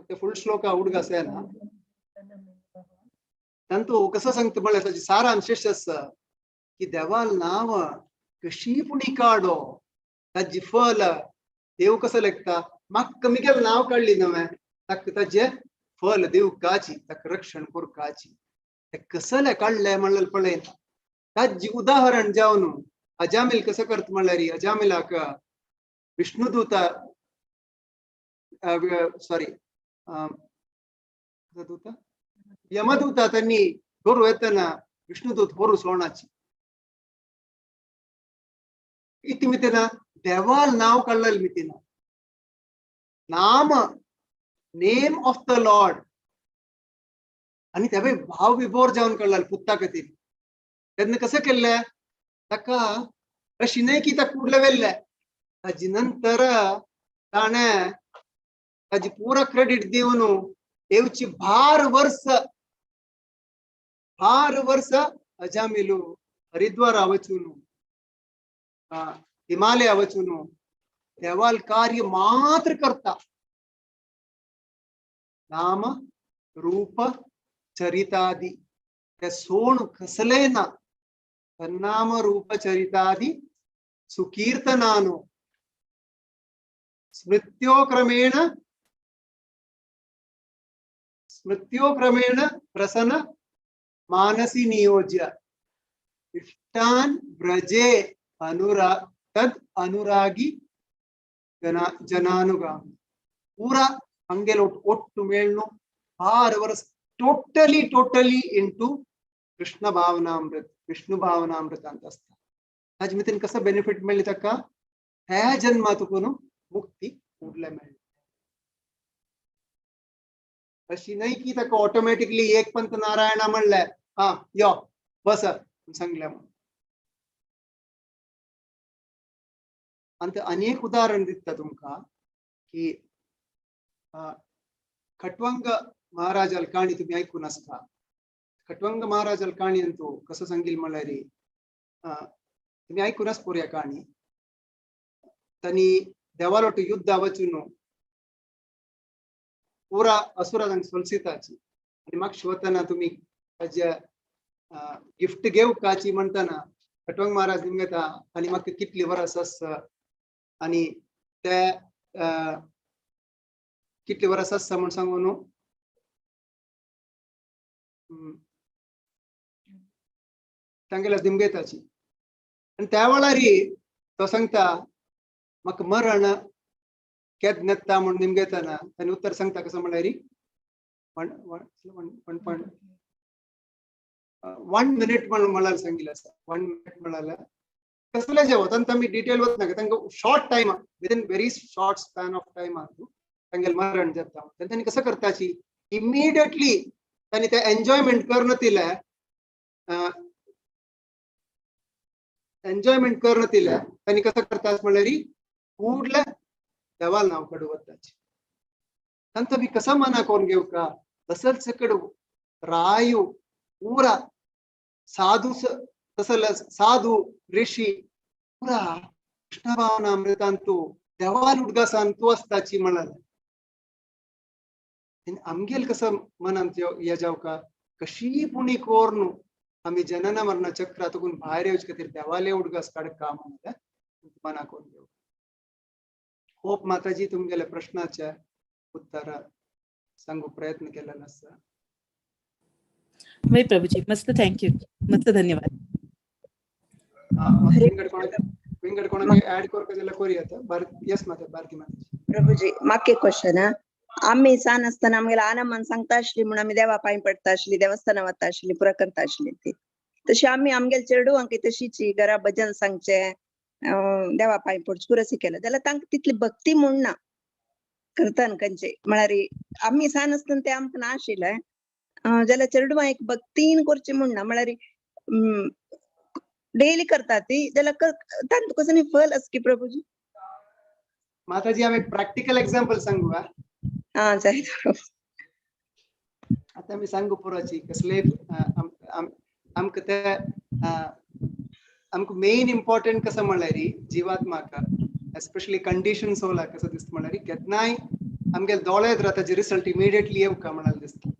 ते फुल श्लोक उडगास येना. तांतू कसं सांगता म्हळ्यार ताजी सारांश आसा की देवाल नांव कशी पुणी काडो ताजी फल देव कसो लेखता म्हाका मिगेल नांव काडली नवें ताका ताजें फल दिवकाची ताका रक्षण करपाची ते कसले काडले म्हणल्यार पळयना. ताजी उदाहरण जावन अजामिल कसं करता म्हणल्यार अजामिलाक विष्णुदूता सॉरी दूता यमदूता त्यांनी गोरू येतना विष्णुदूत होरू सोणाची इति मितीना देवाल नाव काडलेलें मितीना नाम नेम ऑफ the Lord आनी तेवय भाव विभोर जावन काडलेले पुत्ता खातीर. तेन्ना कसं केल्लें ताका अशी न्हय की ताका कुडले व्हेल्लें ताजी नंतर ताणें ताजी पुरा क्रेडीट दिवन येवची भार वर्स अजामिलू हरिद्वारा वचून हिमालया वचून देवाल कार्य मात्र करता. नाम रूप चरितादी ते सोण कसले ना तन्नाम रूप चरितादी सुकीर्तनानो स्मृत्योक्रमेण स्मृत्योक्रमेण प्रसन्न मानसी नियोज्य इष्टान व्रजे अनुरा तद अनुरागी जनानुगामी. पूरा ಹಂಗೆಲ್ಲ ಒಟ್ಟು ಮೇಳ್ನು ಆರು ವರ್ಷ ಟೋಟಲಿ ಟೋಟಲಿ ಇಂಟು कृष्ण भावनामृत, विष्णु भावनामृत ಅಂತ असता. ताजे मितीन कसं बेनिफिट मेळ्ळी ताका, ह्या जन्मा तुका न्हू मुक्ती फुडले मेळ्ळी. अशी न्हय की ताका ऑटोमॅटिकली एक पंत नारायणा म्हणलें हा यो बस सांगलें म्हणून. आनी ते आनी एक उदाहरण दिता तुमकां की खटवंग महाराजाल काणी तुमी आयकून आसता. खटवंग महाराजाल काणी अंतू कसं सांगील म्हळ्यार तुमी आयकून आस पोरया काणी. तांणी देवालोट युद्धा वचून पुरा असुरांक सोलसिताची आनी मागशी वतना तुमी ताजे गिफ्ट घेवकाची म्हणटना खटवंग महाराज निमगता आनी म्हाका कितली वरस आसा आनी ते कितली वरस आसा म्हूण सांगू न्हू. तांगेल्या दिमगेताची आनी त्या वेळार तो सांगता म्हाका मरण केन्ना येता म्हूण निमगेतना ताणें उत्तर सांगता कसो म्हणल्यार 1 मिनिट म्हणून म्हळ्यार सांगिल्लें आसा. 1 मिनिट म्हळ्यार कसलें जेवत आनी आमी डिटेल वचनाका, तांकां short time within very short span of time आहा तांगेलें मरण जाता. तांणी कसं करताची इमिडिएटली तांणी ते एन्जॉयमेंट करून दिलें, एन्जॉयमेंट करून दिलें तांणी कसं करतात म्हणल्यार फुडलें देवाल नांव कडू वताची. तांकां आमी कसं मना करून घेवका तसंच सकड रायू पुरा साधू तसल साधू ऋषी पुरा कृष्ण भावनामृतांतू देवाल उडगासान तू असताची म्हणाले. आमगेल कसं मनांत ये जावका कशी पुणी कोर्नु आमी जनन मरण चक्र तुकून भायर येवचे खातीर देवाले उडगास काडका म्हणाले मना करून घेवका. होप माताजी तुमगेले प्रश्नाचे उत्तर सांगू प्रयत्न केलेलो आसा. वय प्रभुजी, मस्त thank you, मस्त धन्यवाद. विंगड कोणाक ऍड करपाक जाल्यार करूया आता. येस माता, भारती माताजी. प्रभुजी माके क्वेश्चन. आम्ही सान आसतना आमगेल्या आनंदान सांगता आसली म्हणून आमी देवा पांय पडटा आसली, देवस्थाना वता आसली, पुरा करता आसली ती. तशी आमी आमगेल्या चेडवांक तशीच घरा भजन सांगचे, देवा पांय पडचे पुरो शिकयलें जाल्यार तांकां तितली भक्ती म्हूण ना करतान खंयचे. म्हळ्यार आमी सान आसतना ते आमकां ना आशिल्लें, जाल्यार चेडवां एक भक्तीन करची म्हूण ना, म्हळ्यार डेली करता ती जाल्यार तांकां कसो न्ही फल आसा की प्रभुजी. माताजी हांव एक प्रॅक्टिकल एग्जाम्पल सांगू. हा जायत. आता मी सांगू पुरोची कसले आमकां ते आमकां मेन इम्पॉर्टंट कसं म्हणल्यार जिवात्माक एस्पेशली कंडिशन सोला कसं दिसता म्हणल्यार केन्नाय आमगे दोळे ताजे रिजल्ट इमिडिएटली येवका म्हणाल दिसता.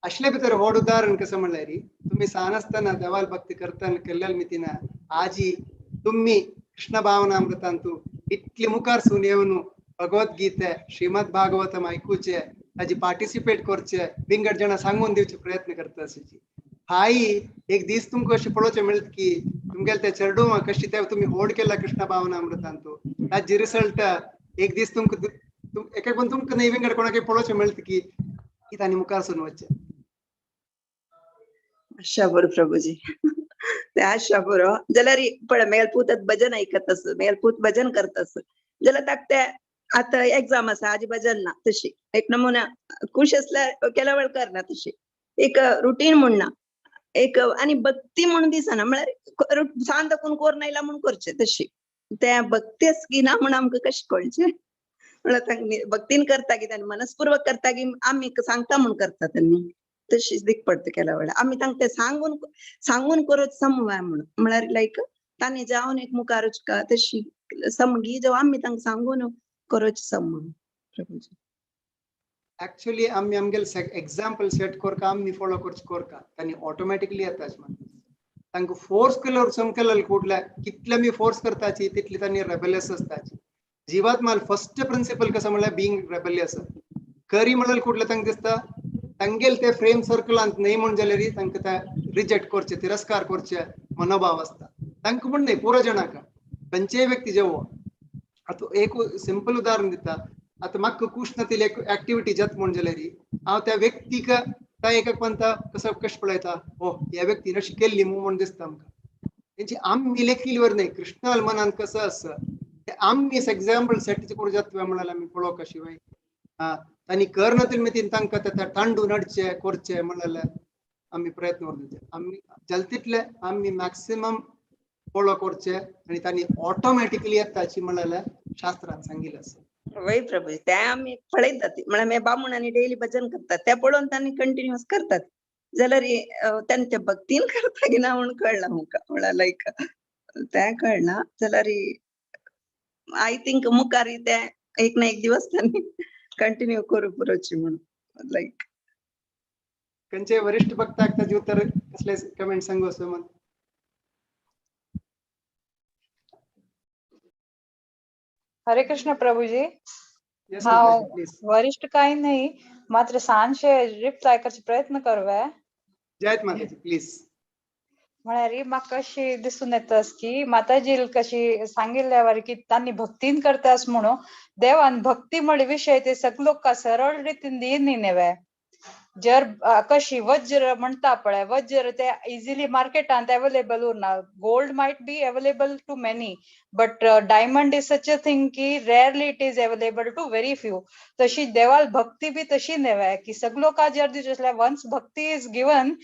असले भितर व्हड उदाहरण कसं म्हणल्यार तुमी सान आसतना देवाल भक्ती करतना केल्ल्या मितीन आजी तुमी कृष्ण भावनामृतांतू इतली मुखार सून येवन भगवद्गीते श्रीमद भागवतम आयकुचे, ताजी पार्टिसिपेट करचे, विंगड जाणां सांगून दिवचे प्रयत्न करता आसूची. हाई एक दीस तुमकां अशें पळोवचें मेळत की तुमगेले ते चेडूं कशी ते तुमी होड केला कृष्ण भावनामृतांतू ताजी रिजल्ट एक दीस तुमकां एक एक पण तुमकां न्हय विंगड कोणाक पळोवचें मेळत की तांणी मुखार सून वचचें. आशा बरो प्रभुजी, ते आशा बरो जाल्यार पळय मेगेले पूत भजन आयकत आस, मेगेले पूत भजन करता आस जाल्यार ताका ते आतां एग्जाम आसा आजी भजन ना तशी एक नमुना खुश आसल्यार केल्या वेळ करना तशी एक रुटीन म्हूण ना एक आनी भक्ती म्हूण दिसना, म्हळ्यार सान दाखोवन कोर आयला म्हूण करचें तशी ते भक्ती आसा की ना म्हूण आमकां कशें कळचें. म्हळ्यार तांकां भक्तीन करता की तांणी मनस्पुर्वक करता की आमी सांगता म्हूण करता त्यांनी तशीच दीक पडटा केल्या वेळार आमी तांकां ते सांगून सांगून करत समवाय म्हणून म्हळ्यार लायक तांणी जावन एक मुखार तशी समगी जावं आमी तांकां सांगून करोच सम प्रभुजी. एक्चुअली आमी आमगेले एग्जाम्पल सेट करका, आमी फॉलो करचे करका तांणी ऑटोमॅटिकली येता म्हणटा. तांकां फोर्स केल्यार समकेल्यार कुडल्या कितले आमी फोर्स करताची तितली तांणी रेबेलियस आसताची. जिवात्माल फर्स्ट प्रिंसिपल कसं म्हणल्यार बिंग रेबेलियस करी म्हळ्यार कुडले तांकां दिसता तांगेले ते फ्रेम सर्कलांत न्हय म्हूण जाल्यार तांकां ते रिजेक्ट करचे, तिरस्कार करचे मनोभाव आसता तांकां म्हूण न्हय पुरो जाणांक खंयचेय व्यक्ती जेवो. आतां एक सिंपल उदाहरण दिता, आतां म्हाका कृष्ण ऍक्टिव्हिटी जाता म्हूण जाल्यार हांव त्या व्यक्तीक त्या एक पंता कसो कशें पळयता, ओ ह्या व्यक्तीन अशी केल्ली म्हूण दिसता आमकां. तेंची आमी लेखिल्ली न्हय, कृष्णाल मनान कसो आसा ते आमी एग्जाम्पल सेट करूं जाता म्हळ्यार आमी पळोवंक शिवाय तांणी करनातील मितीन तांकां त्या तांडून हाडचे करचे म्हणल्यार आमी प्रयत्न करचे. आमी जाता तितले आमी मॅक्सिमम फॉलो करचे आनी तांणी ऑटोमॅटिकली येताची म्हणल्यार शास्त्रान सांगिल्लें आसा. वय प्रभू, ते आमी पळयतात म्हळ्यार मे बामूण आनी डेली भजन करतात ते पळोवन तांणी कंटिन्युअस करतात जाल्यार तांणी ते भक्तीन करता की ना म्हूण कळना म्हाका, म्हळ्यार लायक तें कळना जाल्यार I think मुखार ते एक ना एक दिवस तांणी कंटिन्यू करू पुरोची म्हणून लायक. खंयचे वरिष्ठ भक्ताक ताजे उत्तर कसले कमेंट सांगू असो म्हण. हरे कृष्ण प्रभुजी. Yes, हांव प्लीज. वरिष्ठ कांय न्ही, मात्र ल्हानशे रिप्लाय करचे प्रयत्न करूया. जयत माताजी प्लीज. म्हळ्यार म्हाका कशी दिसून येतास की माताजी कशी सांगिल्ल्या की तांणी भक्तीन करतास म्हणून देवान भक्ती म्हळ्ळे विशय ते सगळे लोकां सरळ रितीन दिनी न्हय. जर कशी वज्र म्हणटा पळय, वज्र ते इजिली मार्केटांत अवेलेबल उरना. Gold might be available to many, but diamond is such a thing की rarely it is available to very few. तशी देवाल भक्ती बी तशी न्हय की सगळे लोकां जर दिवचे आसल्यार वन्स भक्ती is given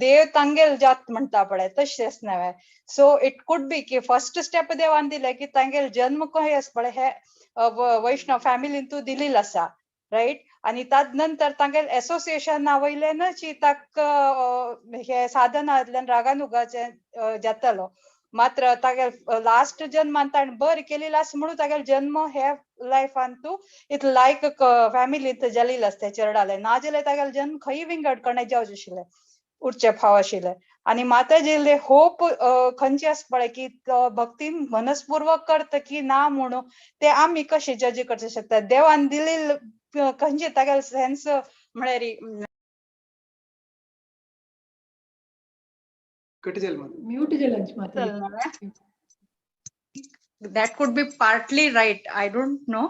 देव तांगेल जात म्हणटा पळय तशेंच न्हय. सो it could be की फर्स्ट स्टेप देवान दिले की तांगेल जन्म खंय आसा पळय हे वैष्णव फॅमिलीन तूं दिलेलो आसा, रायट. आनी ताज नंतर तांगेल एसोसिएशना वयल्यानच ताक हे साधनांतल्यान रागानुगाचे जातलो. मात्र तागेल लास्ट जन्मान ताणें बरें केलेलें आसा म्हणून तागेल जन्म हे लायफान तूं इत लायक फॅमिलींत जालेलो आसता चेरडाले, नाजाल्यार तागेल जन्म खंय विंगड कणे जावचे आशिल्ले, उरचे फाव आशिल्ले. आनी माताजीले होप खंयची आसा पळय की भक्तीन मनसपूर्वक करता की ना म्हणून ते आमी कशें जज करचें शकता. देवान दिलेले खंयचे तागेल सेन्स म्हळ्यार कट जालें मात. म्यूट जालें माताजी. That could be partly right. I don't know.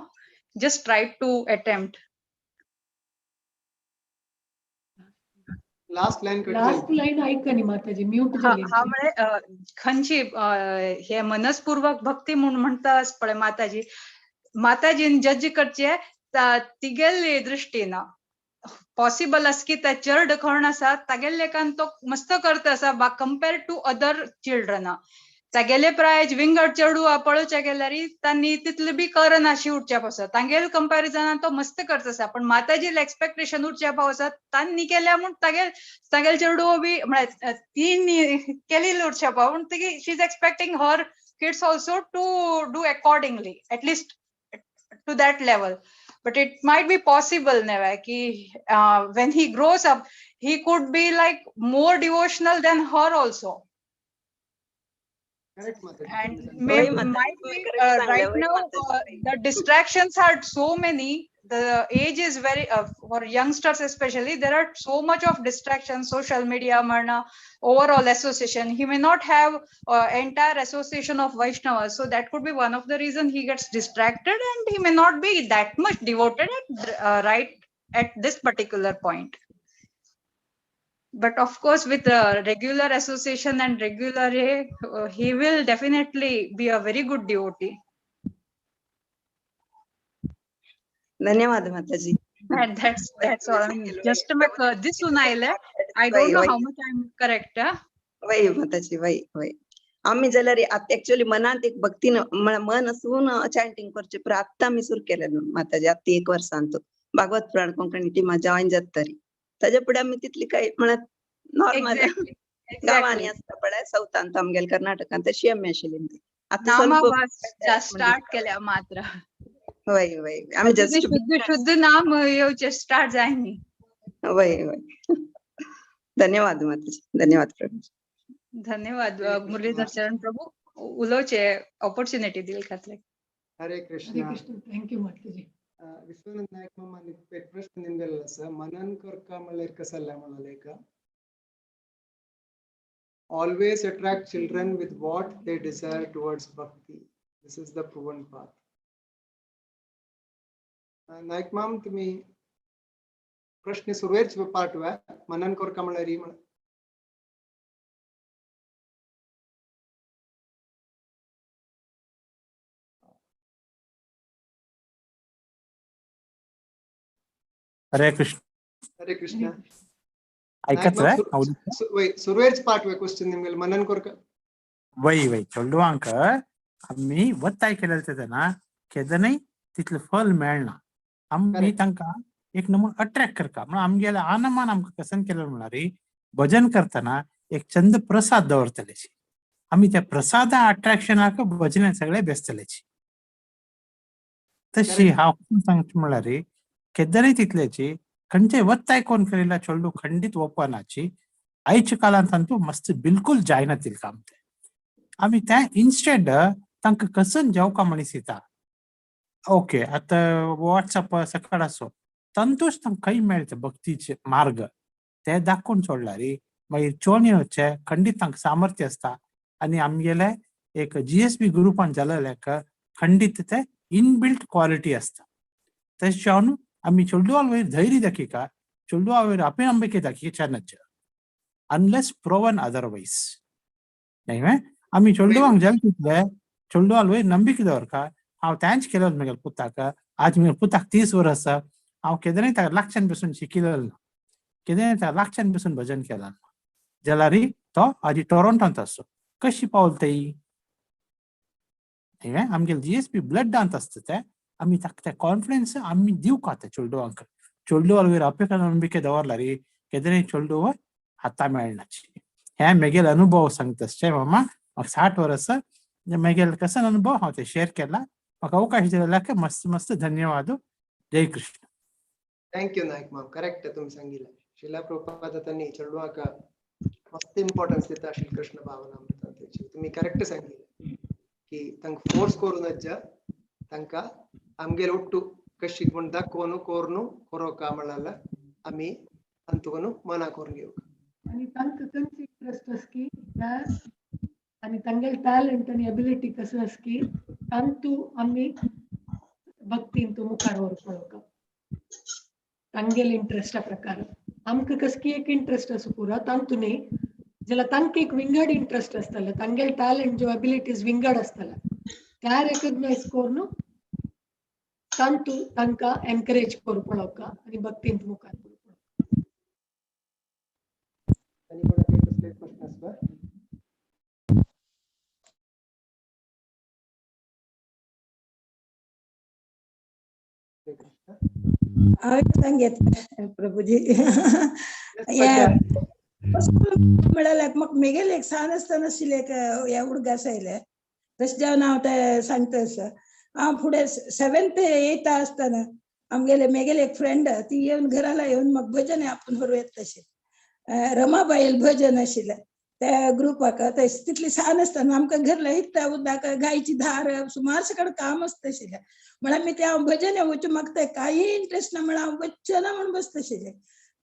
Just try to attempt. Last line cut last line ऐका न्ही माताजी, म्यूट हा जाली. हा म्हळ्यार खंयची हे मनसपूर्वक भक्ती म्हूण म्हणटा पळय माताजी, माताजीन जज करचे तिगेले दृश्टीन पॉसिबल आसा की ते चेरड कोण आसा तागेले लेखान तो मस्त करता आसा कम्पेर्ड टू अदर चिल्ड्रन. तागेले प्रायज विंगड चेडू पळोवच्या गेल्यार तांणी तितले बी करना अशी उरच्या पावसा, तांगेले कंपॅरिजनान तो मस्त करता आसा. पण माताजीले एक्सपेक्टेशन उरच्या पावसा तांणी केल्या म्हूण तागेल तागेले चेडू बी म्हळ्यार ती केलेली उरच्या पाव, पूण ती she is expecting her kids also to do accordingly, at least to that level. But it might be possible neve ki when he grows up he could be like more devotional than her also. Correct Mataji. And Vai may Mataji, might तुम्ही be correct सांगलें, right वय now Mataji. the distractions are so many. The age is very for youngsters especially, there are so much of distractions, social media mana, overall association. He may not have entire association of Vaishnavas, so that could be one of the reason he gets distracted and he may not be that much devoted at right at this particular point. But of course, with a regular association and regular, he will definitely be a very good devotee. धन्यवाद माताजी. That's all. Just make this one I don't know how much I'm correct. वय माताजी, वय वय. आमी जाल्यार आतां actually मनांत एक भक्तीन मन आसून चॅन्टिंग करचें, पूण आत्तां आमी सुरू केलें माताजी. आत्तां एक वर्सान भागवत पुराण कोंकणी टिमा जॉयन जाता तरी ताज्या फुडें आमी तितली काय म्हळ्यार नॉर्मल गांवांनी आसता पळय सावथांत आमगेले कर्नाटकांत तशी आमी आशिल्ली. आतां स्टार्ट केल्या मात्र. वय वय आमी जस्ट शुद्ध शुद्ध नाम येवचे स्टार्ट जायनी. वय वय. धन्यवाद माताजी, धन्यवाद प्रभू. धन्यवाद मुरलीधर चरण प्रभू, उलोवचे ऑपॉर्च्युनिटी दिल खातीर. हरे कृष्ण. हरे Krishna, thank you Mataji. Vishwanath Naik मामा एक प्रश्न निमगेलेलो आसा, मनन करका म्हणल्यार कसलें म्हणलें का? Always attract children with what they desire towards bhakti. This is the proven path. Naik माम तुम्ही प्रश्न सुरवेच पार्ट वा मनन कोरका म्हळ्यार म्हण. हरे कृष्ण. हरे कृष्ण. ऐकत रे. सुरवेच पार्ट वे क्वेश्चन निमगेल मनन कोरका. वय वय चेडवांक आमी वत्ताय केलेले तेन्ना केदनय तितलें फल मेळना. आमी तांकां एक नमून अट्रॅक्ट करता म्हणून आमगेले आनमान आमकां कसन केलें म्हणल्यार भजन करतना एक चंद प्रसाद दवरतले. आमी त्या प्रसादा अट्रॅक्शनाक भजन सगळे बेसतले. तशी हांव सांगता म्हणल्यार केदनय तितल्याची खंयचे वत्ताय कोण करिल्ला चेडूं खंडीत वपनाची आयच्या काळांत तांतू मस्त बिलकुल जायना तितलें काम तें. आमी तें इन्स्टेड तांकां कसन जेवका म्हणीस दिता. ओके आतां वॉट्सएप सकाळ आसो तांतूच तांकां खंय मेळटा भक्तीचे मार्ग ते दाखोवन सोडला रे. मागीर चोणयोचे खंडीत तांकां सामर्थ्य आसता आनी आमगेले एक जीएसबी ग्रुपान जालेले खंडीत ते इनबिल्ट क्वालिटी आसता. तशें जावन आमी चेडवा वयर धैर्य दाखयता, चेडवा वयर अपिनंबिके दाखयच्या नच अनलेस प्रोवन अदरवायज. न्हय आमी चेडवांक जाले तितले चेडवा वयर नंबिके दवरता. हांव तेंच केलें म्हगेल्या पुताक. आज म्हगेल्या पुताक 30 वर्स आसा. हांव केदनाय ताका लागच्यान बसून शिकिल्लो ना, केदनाय ताका लागच्यान बसून भजन केलें ना. जाल्यार तो आजी टोरोंटोंत आसो. कशी पावल तई न्हय आमगेले जीएसपी ब्लडांत आसता तें. आमी ताका तें कॉन्फिडन्स आमी दिवका त्या चेडवांक. चेडवा वयर अपेक्षा नंबिके दवरला रे केदनाय चेडवा हाता मेळनाची. हें म्हगेले अनुभव सांगता तशें मामा. म्हाका 60 वर्स म्हगेले कसन अनुभव हांव ते शेअर केला. म्हाका अवकाश दिल्याक मस्त मस्त धन्यवाद. जय कृष्ण. Thank you Naik माम. करेक्ट तुम्ही सांगितलं. शिला प्रभुपाद त्यांनी चेडवाक मस्त इम्पॉर्टन्स दिता श्री कृष्ण भावनामृत. तुम्ही करेक्ट सांगितलं की तांकां फोर्स करून नज्जा तांकां आमगेले ಒಟ್ಟು कशी म्हण दाखोवन कोरून कोरोका म्हळ्यार आमी अंतून मना करून घेवक. आनी तांकां खंयची इंट्रस्ट आसकी आनी तांगेले टॅलंट आनी एबिलिटी कसो आसकी तांतू आमी भक्तीन तूं मुखार व्हरपा तांगेले इंट्रस्टा प्रकार. आमकां कसकी एक इंट्रस्ट आसूं पुरो तांतू न्ही जाल्यार तांकां एक विंगड इंट्रस्ट आसतले, तांगेले टॅलंट ज्यो एबिलिटीज विंगड आसतले त्या रेकग्नायज करून तांतू तांकां एनकरेज करूं पळोवका आनी भक्तींत मुखार व्हरपा. आनी कोणाक कसले प्रश्न आसता? हांवें सांगेत प्रभुजी म्हळ्यार म्हाका मेगेले एक सान आसतना आशिल्लें एक हे उडगास आयले तशें जावन हांव तें सांगता आसा. हांव फुडें 7th 8th आसतना आमगेले मेगेले एक फ्रेंड ती येवन घराला येवन म्हाका भजन आपूण व्हरूं येता तशें रमाबायल भजन आशिल्लें त्या ग्रुपाक. तितली सान आसतना आमकां घरला इतल्या उदक गायची धार सुमार सगळें काम आसता आशिल्लें. म्हळ्यार आमी तें हांव भजन वचूं म्हाका तें कांय इंट्रस्ट ना म्हळ्यार हांव वचचें ना म्हूण बसता आशिल्लें.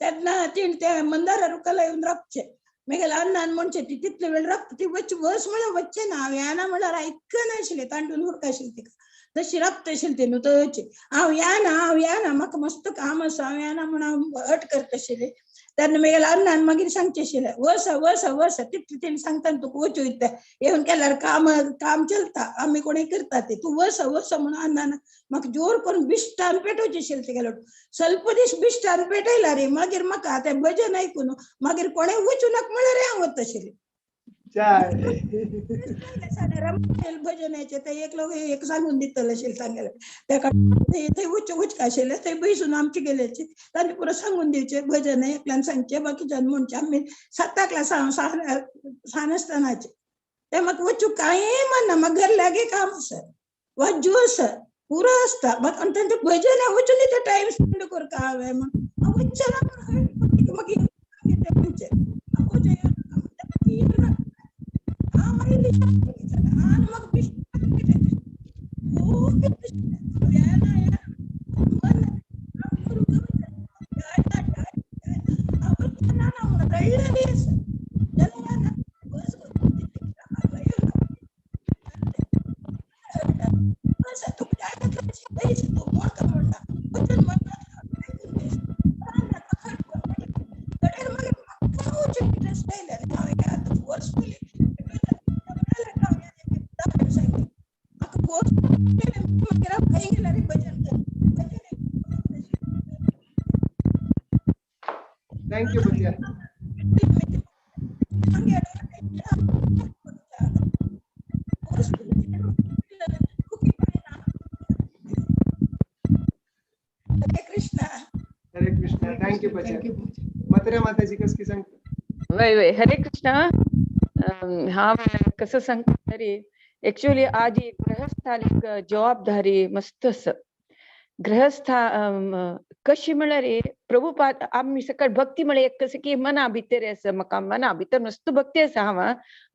तेन्ना ती त्या मंदारा रुखाला येवन राबचें मागीर अण्णान म्हणचें ती तितले वेळ राबता ती वच वस म्हळ्यार वचचें ना. हांव येना म्हळ्यार आयकनाशिल्लें तांडून उरका आशिल्लें तिका तशी राबता आशिल्लें ती न्हू तशी हांव येना हांव येना म्हाका मस्त काम आसा हांव येना म्हूण हांव अट करता आशिल्लें. तेन्ना मागीर अण्णान मागीर सांगचें आशिल्लें वस वस वस तितलें तेणी सांगता तुका वचूं इतलें येवन केल्यार काम काम चलता आमी कोणूय करता तें तूं वस वस म्हणून अण्णान म्हाका जोर करून बिश्टान पेटोवचें आशिल्लें तेगेलो. स्वल्प दीस बिश्टान पेटयला रे मागीर म्हाका तें भजन आयकून मागीर कोणें वचूं नाका म्हळ्यार हांव वता आशिल्लें. भजनाचे ते एक लोक एक सांगून दितले आशिल्लें सांगले तेका थंय उच्च उच्च आशिल्लें थंय बैसून आमचे गेल्याचे तांणी पुरो सांगून दिवचें भजन एकल्यान सांगचें बाकीच्यान म्हणचें. आमी साताक हांव सान आसतनाचे ते म्हाका वचूं कांय म्हणना. म्हाका घर लागीं काम आसा वाजू आसा पुरो आसता म्हाका आनी तांचें भजन वचून ते टायम स्पेंड करता हांवें म्हण हांव वचचें ना मागीर म्हणचें आसा तूं बैस तूं कोण खबर ना भजन म्हणटा मागीर म्हाका इंट्रस्ट आयलें आनी हांवें आतां फोर्सफुली सांगलें म्हाका फोर्स मागीर हांव खंय गेल्यार भजन कर भजन. Thank you Putya. Hare Krishna. Hare Krishna, thank you Pachya. Thank you Pooja. Mathura Mataji कसकी सांगता? वय वय, हरे कृष्णा. हा कसं सांगता तरी एक्चुअली आज गृहस्थाली जबाबदारी मस्त आसा. गृहस्था कशी म्हळ्यार प्रभुपाद आमी सकाळ भक्ती म्हळ्यार एक कसं की मना भितर आसा, म्हाका मना भितर मस्त भक्ती आसा, हांव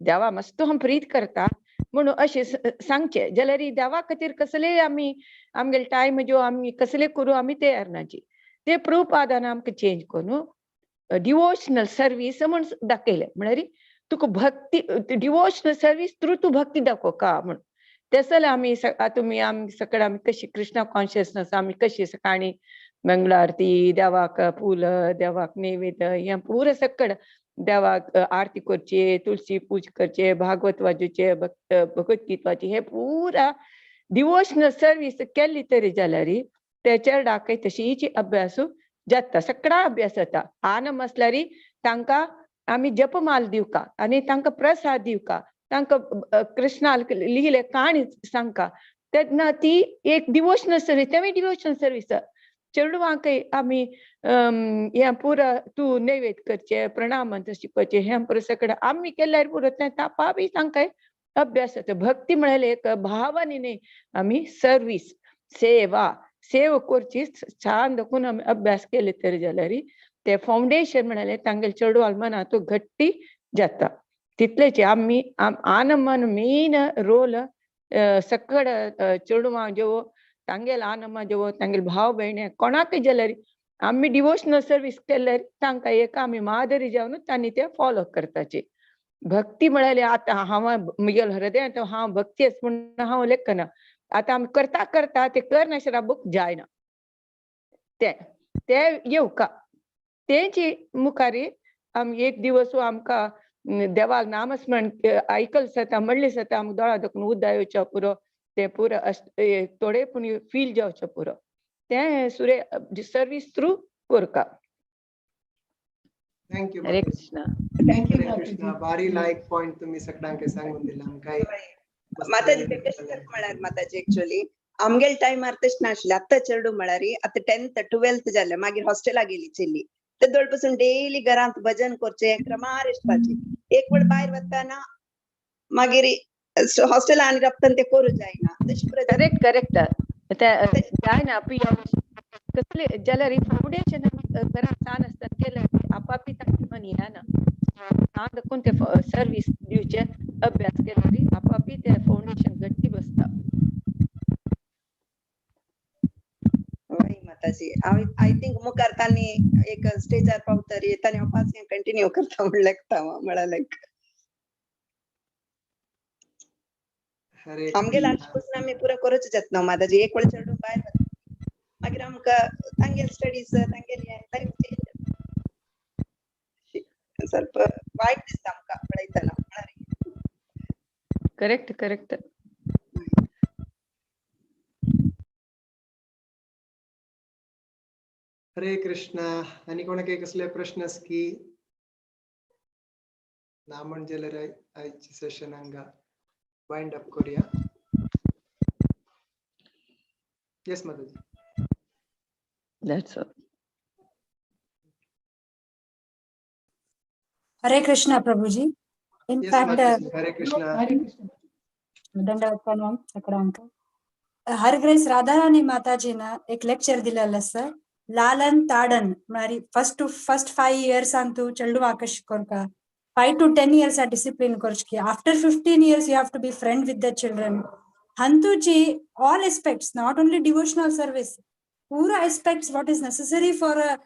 देवा मस्त हांव प्रीत करता म्हणून अशें सांगचें जाल्यार देवा खातीर कसलेय आमी आमगेले टायम ज्यो आमी कसले करूं आमी तयार नाची. ते प्रभुपादान आमकां चेंज करून डिवोशनल सर्वीस म्हण दाखयलें. म्हळ्यार तुका भक्ती डिवोशनल सर्वीस थ्रू तूं भक्ती दाखोवका म्हण. तेसले आमी तुमी आमी सकाळ आमी कशी कृष्णा कॉन्शियसनस आमी कशी सकाळी मंगळारती, देवाक फूल, देवाक नैवेद्य, हें पुरो सगळें देवाक आरती करची, तुळशी पूज करचे, भागवत वाजोवचे, भगवत गीत वाचचे, हे पुरा डिवोशनल सर्वीस केली तरी जाल्यार ते चेरडाकय तशीच अभ्यास जाता, सगळा अभ्यास जाता. आनम आसल्यार तांकां आमी जपमाल दिवका आनी तांकां प्रसाद दिवका, तांकां कृष्णाक लिहिले काणी सांगका, तेन्ना ती एक डिवोशनल सर्वीस, तेवूय डिवोशनल सर्वीस. चेडवांकय आमी हें पुरा तूं नैवेद्य करचें, प्रणाम मंत्र शिकोवचें, हें पुरो सगळें आमी केल्यार पुरो तें तापा बी तांकां अभ्यास जाता. भक्ती म्हळ्यार एक भावानी न्ही, आमी सर्वीस सेवा सेवा करची छान दाखोवन आमी अभ्यास केले तरी जाल्यार ते फावंडेशन म्हळ्यार तांगेले चेडवाल मना तो घट्टी जाता. तितलेच आमी आनमन मेन रोल सगळ चेडवां ज्यो तांगेले आनमा ज्यो तांगेले भाव भयणी कोणाकय जाल्यार आमी डिवोशनल सर्वीस केल्यार तांकां एक आमी मादरी जावन तांणी ते फॉलो करताचे. भक्ती म्हळ्यार आतां हांव म्हगेल्या हृदयांत हांव भक्ती आसा म्हूण हांव लेखना, आतां आमी करता करता ते करनासतना बुक जायना, ते ते येवका तेंची मुखारी आमी एक दिवस आमकां देवाक नामस्मरण आयकल जाता, म्हणलें जाता, आमकां दोळा दाखोवन उद्दा येवच्या पुरो, ते पुरो थोडे पूण फील जावचें पुरो, तें सुरे सर्वीस थ्रू करका. Thank you Hare Krishna. Thank you Hare Krishna. बारी लायक पॉइंट तुम्ही सगळ्यांक सांगून दिला आमकां. माताजी ते कशें जाता म्हळ्यार माताजी एक्चुअली आमगेले टायमार तशें नाशिल्लें. आतां चेडूं म्हळ्यार आतां 10th 12th जालें, मागीर हॉस्टेलाक गेली चेली, ते दोळ पासून डेली घरांत भजन करचें, क्रमार इश्टपाचें. एक वेळ भायर वतना मागीर हॉस्टेला आनी राबतना ते करूं जायना. तशें करेक्ट करेक्ट, ते जायना कसले जाल्यार फावंडेशन घरांत सान आसतना केल्यार आपापी तांचे मन येना, सान दाखोवन ते सर्वीस दिवचे अभ्यास केल्यार आपापी ते फावंडेशन घट्टी बसता. वय माताजी, हांव I think मुखार तांणी एक स्टेजार पावतरी तांणी हांव कंटिन्यू करता म्हण लेखता म्हळ्यार लायक हरे आमगेले ल्हानपसून आमी पुरो करूच जातना माताजी. एक वेळ चेडूं भायर वता मागीर आमकां तांगेले स्टडीज तांगेले लायफ चेंज ಸ್ವಲ್ಪ वायट दिसता आमकां पळयतना. Correct correct. Hare Krishna. आनी कोणाक कसले प्रश्न आसा की ना म्हण जाल्यार आयचे सेशन हांगा वायंड अप करूया. Yes Mataji. That's all. Hare Krishna Prabhuji. In Yes, fact, Mataji. Hare Krishna. Hare Krishna. दंडवत प्रणाम सगळ्यांक. हर ग्रेस राधाराणी माताजीनं एक लेक्चर दिलेलं आसा, लालन ताडन म्हळ्यार फर्स्ट टू फर्स्ट 5 इयर्सान तूं चेडवाक कशें करता, 5 to 10 years discipline करची, after 15 years you have to be friend with the children. हंतूची all aspects, not only devotional service, पुरा aspects what is necessary for a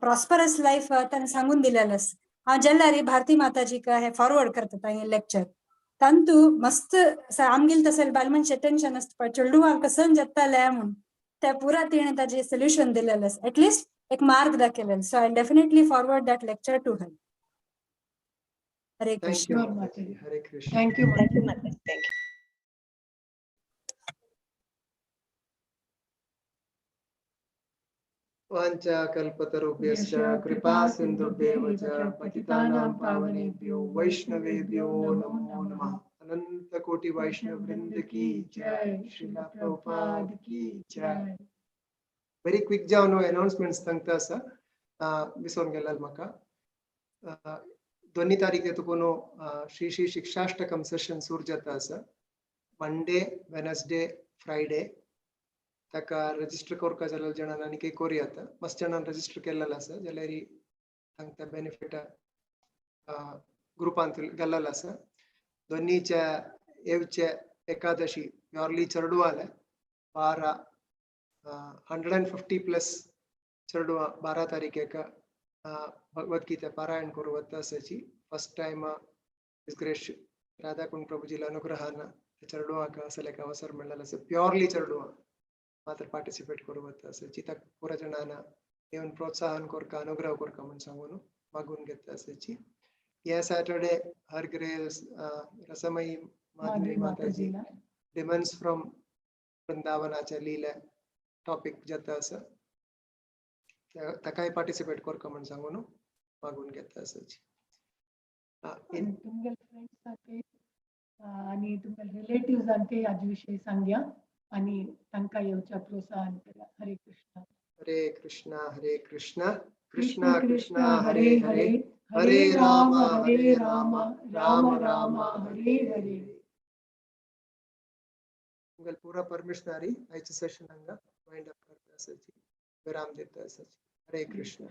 prosperous life ताणें सांगून दिलेलं आसा. हांव जेल्ला रे भारती माताजीक हे फॉरवर्ड करता तांगे लेक्चर. तांतू मस्त आमगेले तसले बायल मनशे टेन्शन आसता पळय चेडवांक कसन जाताले म्हूण, ते पुरा तिणें ताजें सोल्युशन दिलेलें आसा, एटलिस्ट एक मार्ग दाखयलेलो. So I definitely forward that lecture to her. Hare thank Krishna. You Sure, Mataji. Mataji. Hare Krishna. Thank you. Thank you Mataji, thank you. वाञ्छाकल्पतरुभ्यश्च कृपा सिन्धुभ्येव च पतितानां पावनेभ्यो वैष्णवेभ्यो नमो नमः। अनंत कोटि वैष्णव वृंद की जय, श्रीला प्रभुपाद की जय। व्हेरी क्विक जावन अनाउन्समेंट्स सांगता आसा, विसरून गेल्यार म्हाका. दोन्ही तारीख तुका श्री श्री शिक्षाष्टकम सेशन सुरू जाता आसा, मंडे, वेनसडे, फ्रायडे. ताका रजिस्टर करपा जाल्यार जाणां आनी करूं येता. मस्त जाणां रजिस्टर केल्लें आसा जाल्यार तांकां बेनिफीट ग्रुपांत गेल्लेलो आसा. दोन्हीच्या येवचे एकादशी प्योरली चेडवाले 12, 150+ चेडवां 12 तारीखेक भगवद्गीता पारायण करूं वता आसाची. First time his grace Radhakund प्रभुजीला अनुग्रहान चेडवांक असले एक अवसर मेळ्ळेलो आसा. प्योरली चेडवां मात्र पार्टिसिपेट करूं वता आसाची. ताका पुरा जाणांना येवन प्रोत्साहन करका, अनुग्रह करका म्हूण सांगून मागून घेता आसाची. ह्या सॅटर्डे हर ग्रेस रसमयी माधवी माताजी डिमन्स फ्रॉम वृंदावनाच्या लिले टॉपिक जाता आसा, ताकाय पार्टिसिपेट करका म्हूण सांगून मागून घेता आसाची. तुमगेले फ्रेंड्सांक आनी तुमगेले रिलेटिव्सांक हाजे विशयी सांगया आनी तांकां येवच्या प्रोत्साहन करा. हरे कृष्णा. हरे कृष्णा हरे कृष्णा कृष्णा कृष्णा हरे हरे, हरे राम हरे राम राम राम हरे हरे. तुमगेले पुरा परमिशन आरी आयचे सेशन हांगा वायंड अप करता आसाची, विराम दिता आसाची. हरे कृष्णा.